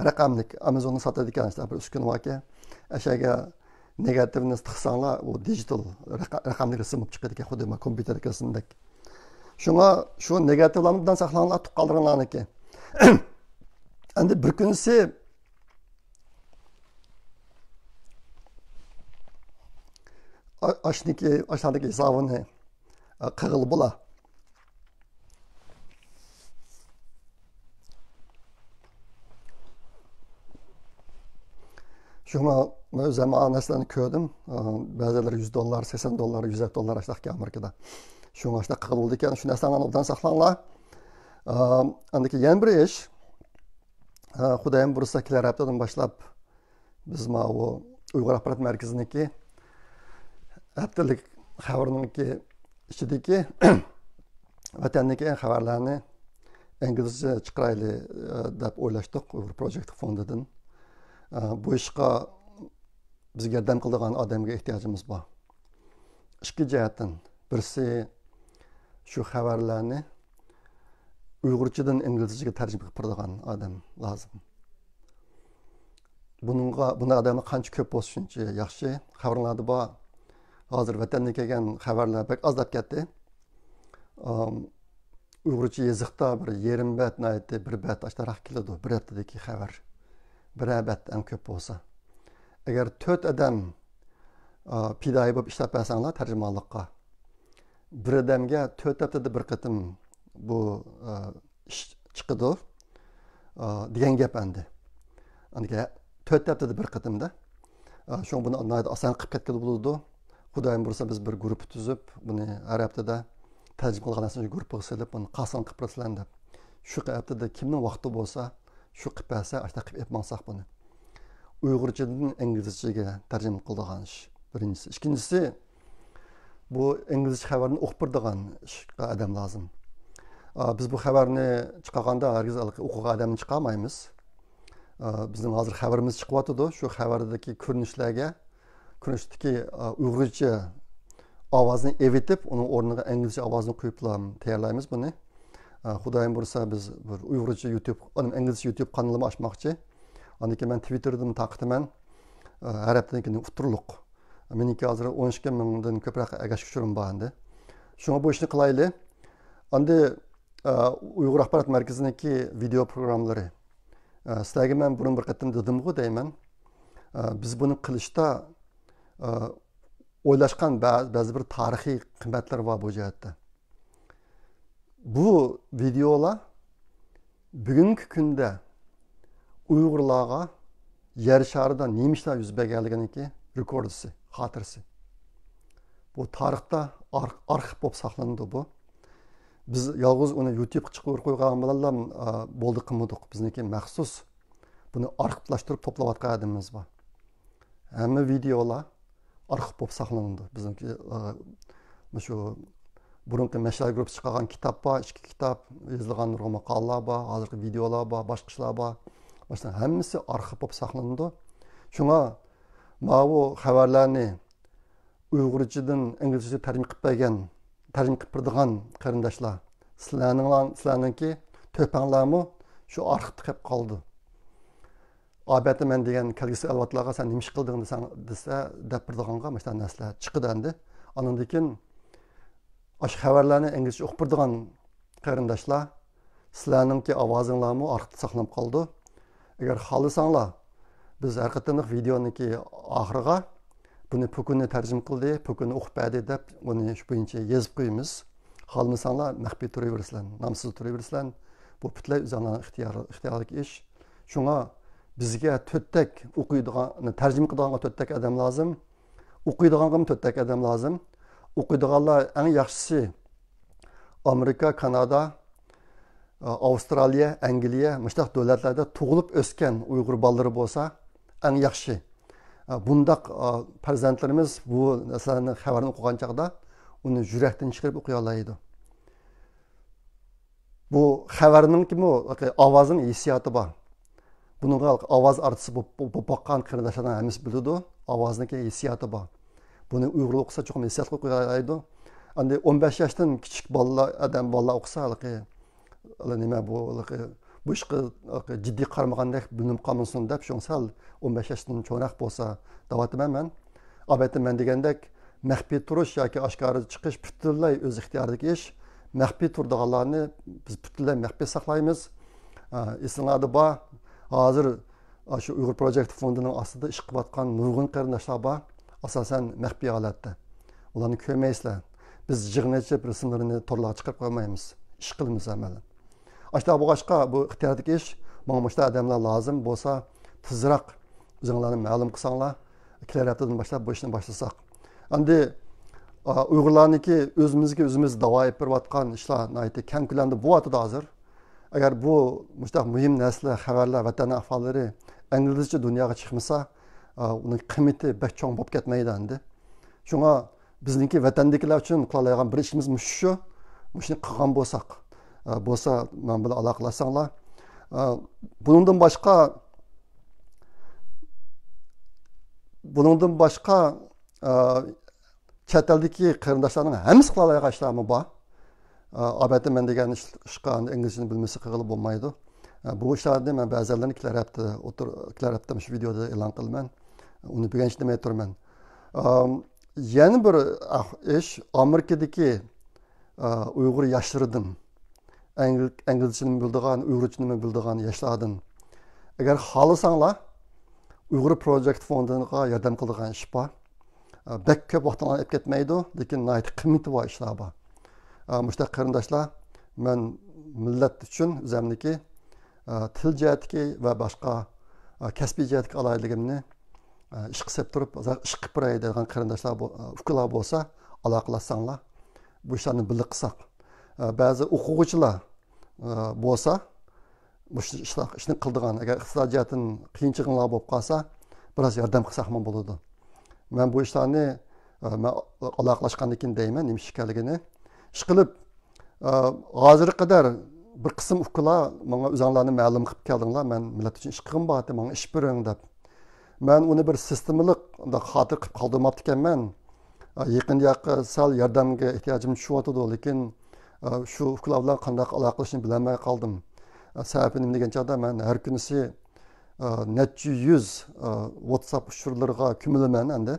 رەقەملىك، ئامازوندا ساتىدىكەن، ئىشتە بىر ئۈسكۈنە باركەن. ئەشەگە نېگاتىۋنى تىقساڭلار، ئۇ دىجىتال، رەق-، رەقەملىك رەسىم بولۇپ چىقىدىكەن، خۇددى ما كومپيۇتېردىكى رەسىمدەك. شۇڭا شۇ نېگاتىۋلارنى ئوبدان ساقلاڭلار، تۇغقانلىرىڭلارنىڭكى. ئەمدى بىر كۈنسى ئا-، ئاشنىكى، ئاشلاردىكى ھېسابىنى، ئا، قىلغىلى بولا. شۇڭا مەن ئۆزۈم ئا نەرسىلەرنى كۆردۈم. ئا، بەزىلىرى يۈز دوللار، سەكسەن دوللار، يۈز دوللار ئاشتاقكەن ئامېرىكىدا. شۇڭا ئاشتاق قىلغىلى بولىدىكەن. شۇ نەرسىلەرنى ئوبدان ساقلاڭلار. ئا، ئاندىن كېيىن يەنە بىر ئىش. ئا، خۇدايىم بۇيرۇسا كېلەر ھەپتىدىن باشلاپ بىز ماۋۇ ئۇيغۇر ئاخبارات مەركىزىنىڭكى ھەپتىلىك خەۋىرىنىڭكى ئىچىدىكى ۋەتەندىكى خەۋەرلەرنى ئىنگلىزچە چىقىرايلى، ئە، دەپ ئويلاشتۇق ئۇيغۇر پروجېكت فوندىدىن. ئە، بۇ ئىشقا بىزگە ياردەم قىلىدىغان ئادەمگە ئېھتىياجىمىز بار. ئىككى جەھەتتىن. بىرسى، شۇ خەۋەرلەرنى ئۇيغۇرچىدىن ئىنگلىزچىگە تەرجىمە قىلىپ بېرىدىغان ئادەم لازىم. بۇنىڭغا، بۇنداق ئادەملەر قانچە كۆپ بولسا شۇنچە ياخشى. خەۋىرىڭلاردا بار. ھازىر ۋەتەندىن كەلگەن خەۋەرلەر بەك ئازلاپ كەتتى. ئام، ئۇيغۇرچە يېزىقتا بىر يېرىم بەت، ناھايىتى بىر بەت ئاشتاراق كېلىدۇ، بىر ھەپتىدىكى خەۋەر. بىرەر بەت ئەڭ كۆپ بولسا. ئەگەر تۆت ئادەم، ئا، پىدائىي بولۇپ ئىشلەپ بەرسەڭلار تەرجىمانلىققا، بىر ئادەمگە تۆت ھەپتىدە بىر قېتىم بۇ، ئا، ئىش چىقىدۇ، ئا، دېگەن گەپ ئەمدى. ئاندىكى تۆت ھەپتىدە بىر قېتىمدا. ئا، شۇڭا بۇنى ناھايىتى ئاسان قىلىپ كەتكىلى بولىدۇ. خۇدايىم بۇيرۇسا، بىز بىر گۇرۇپپا تۈزۈپ، بۇنى ھەر ھەپتىدە تەرجىمە قىلغان نەرسىنى شۇ گۇرۇپپىغا سېلىپ، بۇنى قالساڭ قىلىپ بېرىسىلەر دەپ. شۇ ھەپتىدە كىمنىڭ ۋاقتى بولسا، شۇ قىلىپ بەرسە، ئاشۇنداق قىلىپ ئېلىپ ماڭساق بۇنى. ئۇيغۇرچىدىن ئىنگلىزچىگە تەرجىمە قىلىدىغان ئىش. بىرىنچىسى. ئىككىنچىسى، بۇ ئىنگلىزچە خەۋەرنى ئوقۇپ بېرىدىغان ئىشقا ئادەم لازىم. ئا، بىز بۇ خەۋەرنى چىقارغاندا ھەرگىز ئوقۇغان ئادەمنى چىقارمايمىز. ئا، بىزنىڭ ھازىر خەۋىرىمىز چىقىۋاتىدۇ. شۇ خەۋەردىكى كۆرۈنۈشلەرگە، كۆرۈنۈشتىكى، ئا، ئۇيغۇرچە ئاۋازنى ئېلىۋېتىپ، ئۇنىڭ ئورنىغا ئىنگلىزچە ئاۋازنى قويۇپلا تەييارلايمىز بۇنى. ئا، خۇدايىم بۇيرۇسا، بىز بىر ئۇيغۇرچە يۇتيۇب، ئىنگلىزچە يۇتيۇب قانىلىمۇ ئاچماقچى. ئاندىن كېيىن مەن تىۋىتتېردىن تارقىتىمەن. ئا، ھەر ھەپتىدىن كېيىن ئۇتتۇرلۇق. مېنىڭكى ھازىر ئون ئىككى مىڭدىن كۆپرەك ئەگەشكۈچىلىرىم بار ئەمدى. شۇڭا بۇ ئىشنى قىلايلى. ئاندى، ئا، ئۇيغۇر ئاخبارات مەركىزىنىڭكى ۋىدېئو پروگراممىلىرى. ئا، سىلەرگە مەن بۇرۇن بىر قېتىم دېدىمغۇ دەيمەن. ئا، بىز بۇنى قىلىشتا، ئا، ئويلاشقان بە-، بەزى بىر تارىخىي قىممەتلەر بار بۇ جەھەتتە. بۇ ۋىدېئولار بۈگۈنكى كۈندە ئۇيغۇرلارغا يەر شارىدا نېمە ئىشلار يۈز بەرگەنلىكىنىڭكى رېكوردىسى، خاتىرىسى. بۇ تارىختا ئار-، ئارخىپ بولۇپ ساقلىنىدۇ بۇ. بىز يالغۇز ئۇنى يۇتيۇبقا چىقىرىپ قويغان بىلەنلا، ئا، بولدى قىلمىدۇق. بىزنىڭكى مەخسۇس بۇنى ئارخىپلاشتۇرۇپ توپلاۋاتقان ئادىمىمىز بار. ھەممە ۋىدېئولار ئارخىپ بولۇپ ساقلىنىدۇ. بىزنىڭكى، ئا، مۇشۇ بۇرۇنقى مەشئەلە گۇرۇپپىسى چىقارغان كىتاب بار، ئىككى كىتاب، يېزىلغان نۇرغۇن ماقالىلەر بار، ھازىرقى ۋىدېئولار بار، باشقا ئىشلار بار. مۇشۇلار ھەممىسى ئارخىپ بولۇپ ساقلىنىدۇ. شۇڭا ماۋۇ خەۋەرلەرنى ئۇيغۇرچىدىن ئىنگلىزچە تەرجىمە قىلىپ بەرگەن، تەرجىمە قىلىپ بېرىدىغان قېرىنداشلار، سىلەرنىڭ، سىلەرنىڭكى تۆھپەڭلارمۇ شۇ ئارخىپتا قېلىپ قالىدۇ. ئابەتە مەن دېگەن كەلگۈسى ئەۋلادلارغا سەن نېمە ئىش قىلدىڭ دېسەڭ، دېسە، دەپ بېرىدىغانغا مۇشۇنداق نەرسىلەر چىقىدۇ ئەمدى. ئانىڭدىن كېيىن ئاشۇ خەۋەرلەرنى ئىنگلىزچە ئوقۇپ بېرىدىغان قېرىنداشلار، سىلەرنىڭكى ئاۋازىڭلارمۇ ئارخىپتا ساقلىنىپ قالىدۇ. ئەگەر خالىساڭلار، بىز ھەر قېتىملىق ۋىدېئونىڭكى ئاخىرىغا بۇنى پۇكۇنى تەرجىمە قىلدى، پۇكۇنى ئوقۇپ بەردى دەپ، ئۇنى شۇ بويىچە يېزىپ قويىمىز. خالىمىساڭلار مەخپىي تۇرۇۋېرىسىلەر، نامسىز تۇرۇۋېرىسىلەر. بۇ پۈتۈنلەي ئۆزۈڭلارنىڭ ئىختىيار-، ئىختىيارىدىكى ئىش. شۇڭا بىزگە تۆتتەك ئوقۇيدىغان، تەرجىمە قىلىدىغانغا تۆتتەك ئادەم لازىم. ئوقۇيدىغانغىمۇ تۆتتەك ئادەم لازىم. ئوقۇيدىغانلار ئەڭ ياخشىسى ئامېرىكا، كانادا، ئاۋسترالىيە، ئەنگلىيە، مۇشۇنداق دۆلەتلەردە تۇغۇلۇپ ئۆسكەن ئۇيغۇر بالىلىرى بولسا ئەڭ ياخشى. بۇنداق پەرزەنتلىرىمىز بۇ نەرسىلەرنى، خەۋەرنى ئوقۇغان چاغدا ئۇنى يۈرەكتىن چىقىرىپ ئوقۇيالايدۇ. بۇ خەۋەرنىڭكىمۇ ئاۋازنىڭ ھېسسىياتى بار. بۇنىڭغا ئاۋاز ئارتىسى بولۇپ، بولۇپ باققان قېرىنداشلارنىڭ ھەممىسى بىلىدۇ، ئاۋازنىڭكى ھېسسىياتى بار. بۇنى ئۇيغۇر ئوقۇسا چوقۇم ھېسسىياتقا قويالايدۇ. ئەمدى ئون بەش ياشتىن كىچىك بالىلار، ئادەم، بالىلار ئوقۇسا، ھېلىقى، نېمە بۇ، ھېلىقى، بۇ ئىشقا، ھېلىقى، جىددىي قارىمىغاندەك بىلىنىپ قالمىسۇن دەپ، شۇڭا سەل ئون بەش ياشتىن چوڭراق بولسا دەۋاتىمەن مەن. ئەلۋەتتە، مەن دېگەندەك، مەخپىي تۇرۇش ياكى ئاشكارا چىقىش پۈتۈنلەي ئۆز ئىختىيارىدىكى ئىش. مەخپىي تۇرىدىغانلارنى بىز پۈتۈنلەي مەخپىي ساقلايمىز. ئا، ئېسىڭلاردا بار، ھازىر، ئا، شۇ ئۇيغۇر پروجېكت فوندىنىڭ ئاستىدا ئىش قىلىۋاتقان نۇرغۇن قېرىنداشلار بار، ئاساسەن مەخپىي ھالەتتە. ئۇلارنى كۆرمەيسىلەر. بىز يىغىن ئېچىپ، رەسىملىرىنى تورلارغا چىقىرىپ قويمايمىز. ئىش قىلىمىز ھەممەيلەن. ئاشۇنداق بولغاچقا، بۇ ئىختىياردىكى ئىش، ماڭا مۇشۇنداق ئادەملەر لازىم بولسا، تېزراق ئۆزۈڭلارنى مەلۇم قىلساڭلار، كېلەر ھەپتىدىن باشلاپ بۇ ئىشنى باشلىساق. ئەمدى، ئا، ئۇيغۇرلارنىڭكى ئۆزىمىزگە ئۆزىمىز داۋا ئېلىپ بېرىۋاتقان ئىشلار ناھايىتى كەڭ كۆلەمدە بولۇۋاتىدۇ ھازىر. ئەگەر بۇ مۇشۇنداق مۇھىم نەرسىلەر، خەۋەرلەر، ۋەتەننىڭ ئەھۋاللىرى ئىنگلىزچە دۇنياغا چىقمىسا، ئا، ئۇنىڭ قىممىتى بەك چوڭ بولۇپ كەتمەيدۇ ئەمدى. شۇڭا بىزنىڭكى ۋەتەندىكىلەر ئۈچۈن قىلالايدىغان بىر ئىشىمىز مۇشۇ شۇ. مۇشۇنى قىلغان بولساق، ئە، بولسا مەن بىلەن ئالاقىلەشسەڭلار. ئە، بۇنىڭدىن باشقا، بۇنىڭدىن باشقا، ئە، چەت ئەلدىكى قېرىنداشلارنىڭ ھەممىسى قىلالايدىغان ئىشلارمۇ بار. ئە، ئەلۋەتتە، مەن دېگەن ئىش-، ئىشقا ئىنگلىزچىنى بىلمىسە قىلغىلى بولمايدۇ. ئە، بۇ ئىشلارنى مەن بەزەنلەرنى كېلەر ھەپتە ئوتتۇر-، كېلەر ھەپتە مۇشۇ ۋىدېئودا ئېلان قىلىمەن. ئۇنى بۈگۈن دېمەي تۇرىمەن. ئەم، يەنە بىر، ئاھ، ئىش، ئامېرىكىدىكى، ئا، ئۇيغۇر ياشلىرىدىن، ئەڭگل-، ئىنگلىزچىنىمۇ بىلىدىغان، ئۇيغۇرچىنىمۇ بىلىدىغان ياشلاردىن، ئەگەر خالىساڭلار، ئۇيغۇر پروجېكت فوندىغا ياردەم قىلىدىغان ئىش بار. ئا، بەك كۆپ ۋاقتىڭلارنى ئېلىپ كەتمەيدۇ، لېكىن ناھايىتى قىممىتى بار ئىشلار بار. ئا، مۇشۇنداق قېرىنداشلار، مەن مىللەت ئۈچۈن ئۆزەمنىكى، ئا، تىل جەھەتتىكى ۋە باشقا ئە، كەسپىي جەھەتتىكى ئالاھىدىلىكىمنى، ئە، ئىشقا سېلىپ تۇرۇپ، ھازىر ئىش قىلىپ بېرەي دەيدىغان قېرىنداشلار بو-، ئە، ئۇكىلار بولسا، ئالاقىلاشساڭلار، بۇ ئىشلارنى بىللە قىلساق. ئە، بەزى ئوقۇغۇچىلار، ئە، بولسا، مۇشۇ ئىشلار، ئىشنى قىلىدىغان، ئەگەر ئىقتىسادىي جەھەتتىن قىيىنچىلىقىڭلار بولۇپ قالسا، بىراز ياردەم قىلساقمۇ بولىدۇ. مەن بۇ ئىشلارنى، ئە، مەن ئالاقىلاشقاندىن كېيىن دەيمەن، نېمە ئىش ئىكەنلىكىنى. ئىشقىلىپ، ئە، ھازىرغا قەدەر بىر قىسىم ئۇكىلار ماڭا ئۆزۈڭلارنى مەلۇم قىلىپ كەلدىڭلار، مەن مىللەت ئۈچۈن ئىش قىلغۇم بارتى، ماڭا ئىش بېرىڭ دەپ. مەن ئۇنى بىر سىستېمىلىق خاتىرە قىلىپ قالدۇرماپتىكەنمەن. ئە، يېقىندا ياقى سەل ياردەمگە ئېھتىياجىم چۈشۈۋاتىدۇ، لېكىن، ئە، شۇ ئۇكىلار بىلەن قانداق ئالاقىلىشىشنى بىلەلمەي قالدىم. ئە، سەۋەبى نېمە دېگەن چاغدا مەن ھەر كۈنىسى، ئە، نەچچە يۈز، ئە، ۋاتساپ ئۇچۇرلىرىغا كۆمۈلىمەن ئەندى.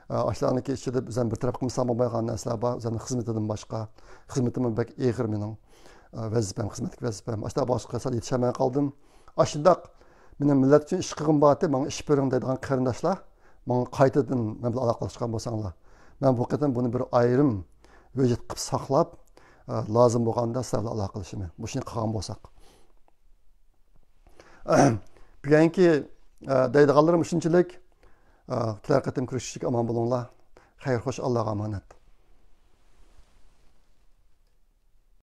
ئە، ئاشۇلارنىڭكى ئىچىدە بىزنىڭ بىر تەرەپ قىلمىساق بولمايدىغان نەرسىلەر بار. ئۆزۈمنىڭ خىزمىتىدىن باشقا. خىزمىتىممۇ بەك ئېغىر مېنىڭ. ئە، ۋەزىپەم، خىزمەتلىك ۋەزىپەم. ئاشۇنداق بولغاچقا سەل يېتىشەلمەي قالدىم. ئاشۇنداق مېنىڭ مىللەت ئۈچۈن ئىش قىلغۇم بارتى، ماڭا ئىش بېرىڭ دەيدىغان قېرىنداشلار، ماڭا قايتىدىن مەن بىلەن ئالاقىلاشقان بولساڭلار. مەن بۇ قېتىم بۇنى بىر ئايرىم ھۆججەت قىلىپ ساقلاپ، ئە، لازىم بولغاندا سىلەر بىلەن ئالاقىلىشىمەن. مۇشۇنى قىلغان بولساق. بۈگۈنكى، ئە، دەيدىغانلىرىم شۇنچىلىك. ئە، كېلەر قېتىم كۆرۈشكىچە ئامان بولۇڭلار. خەير خوش، ئاللاغا ئامانەت.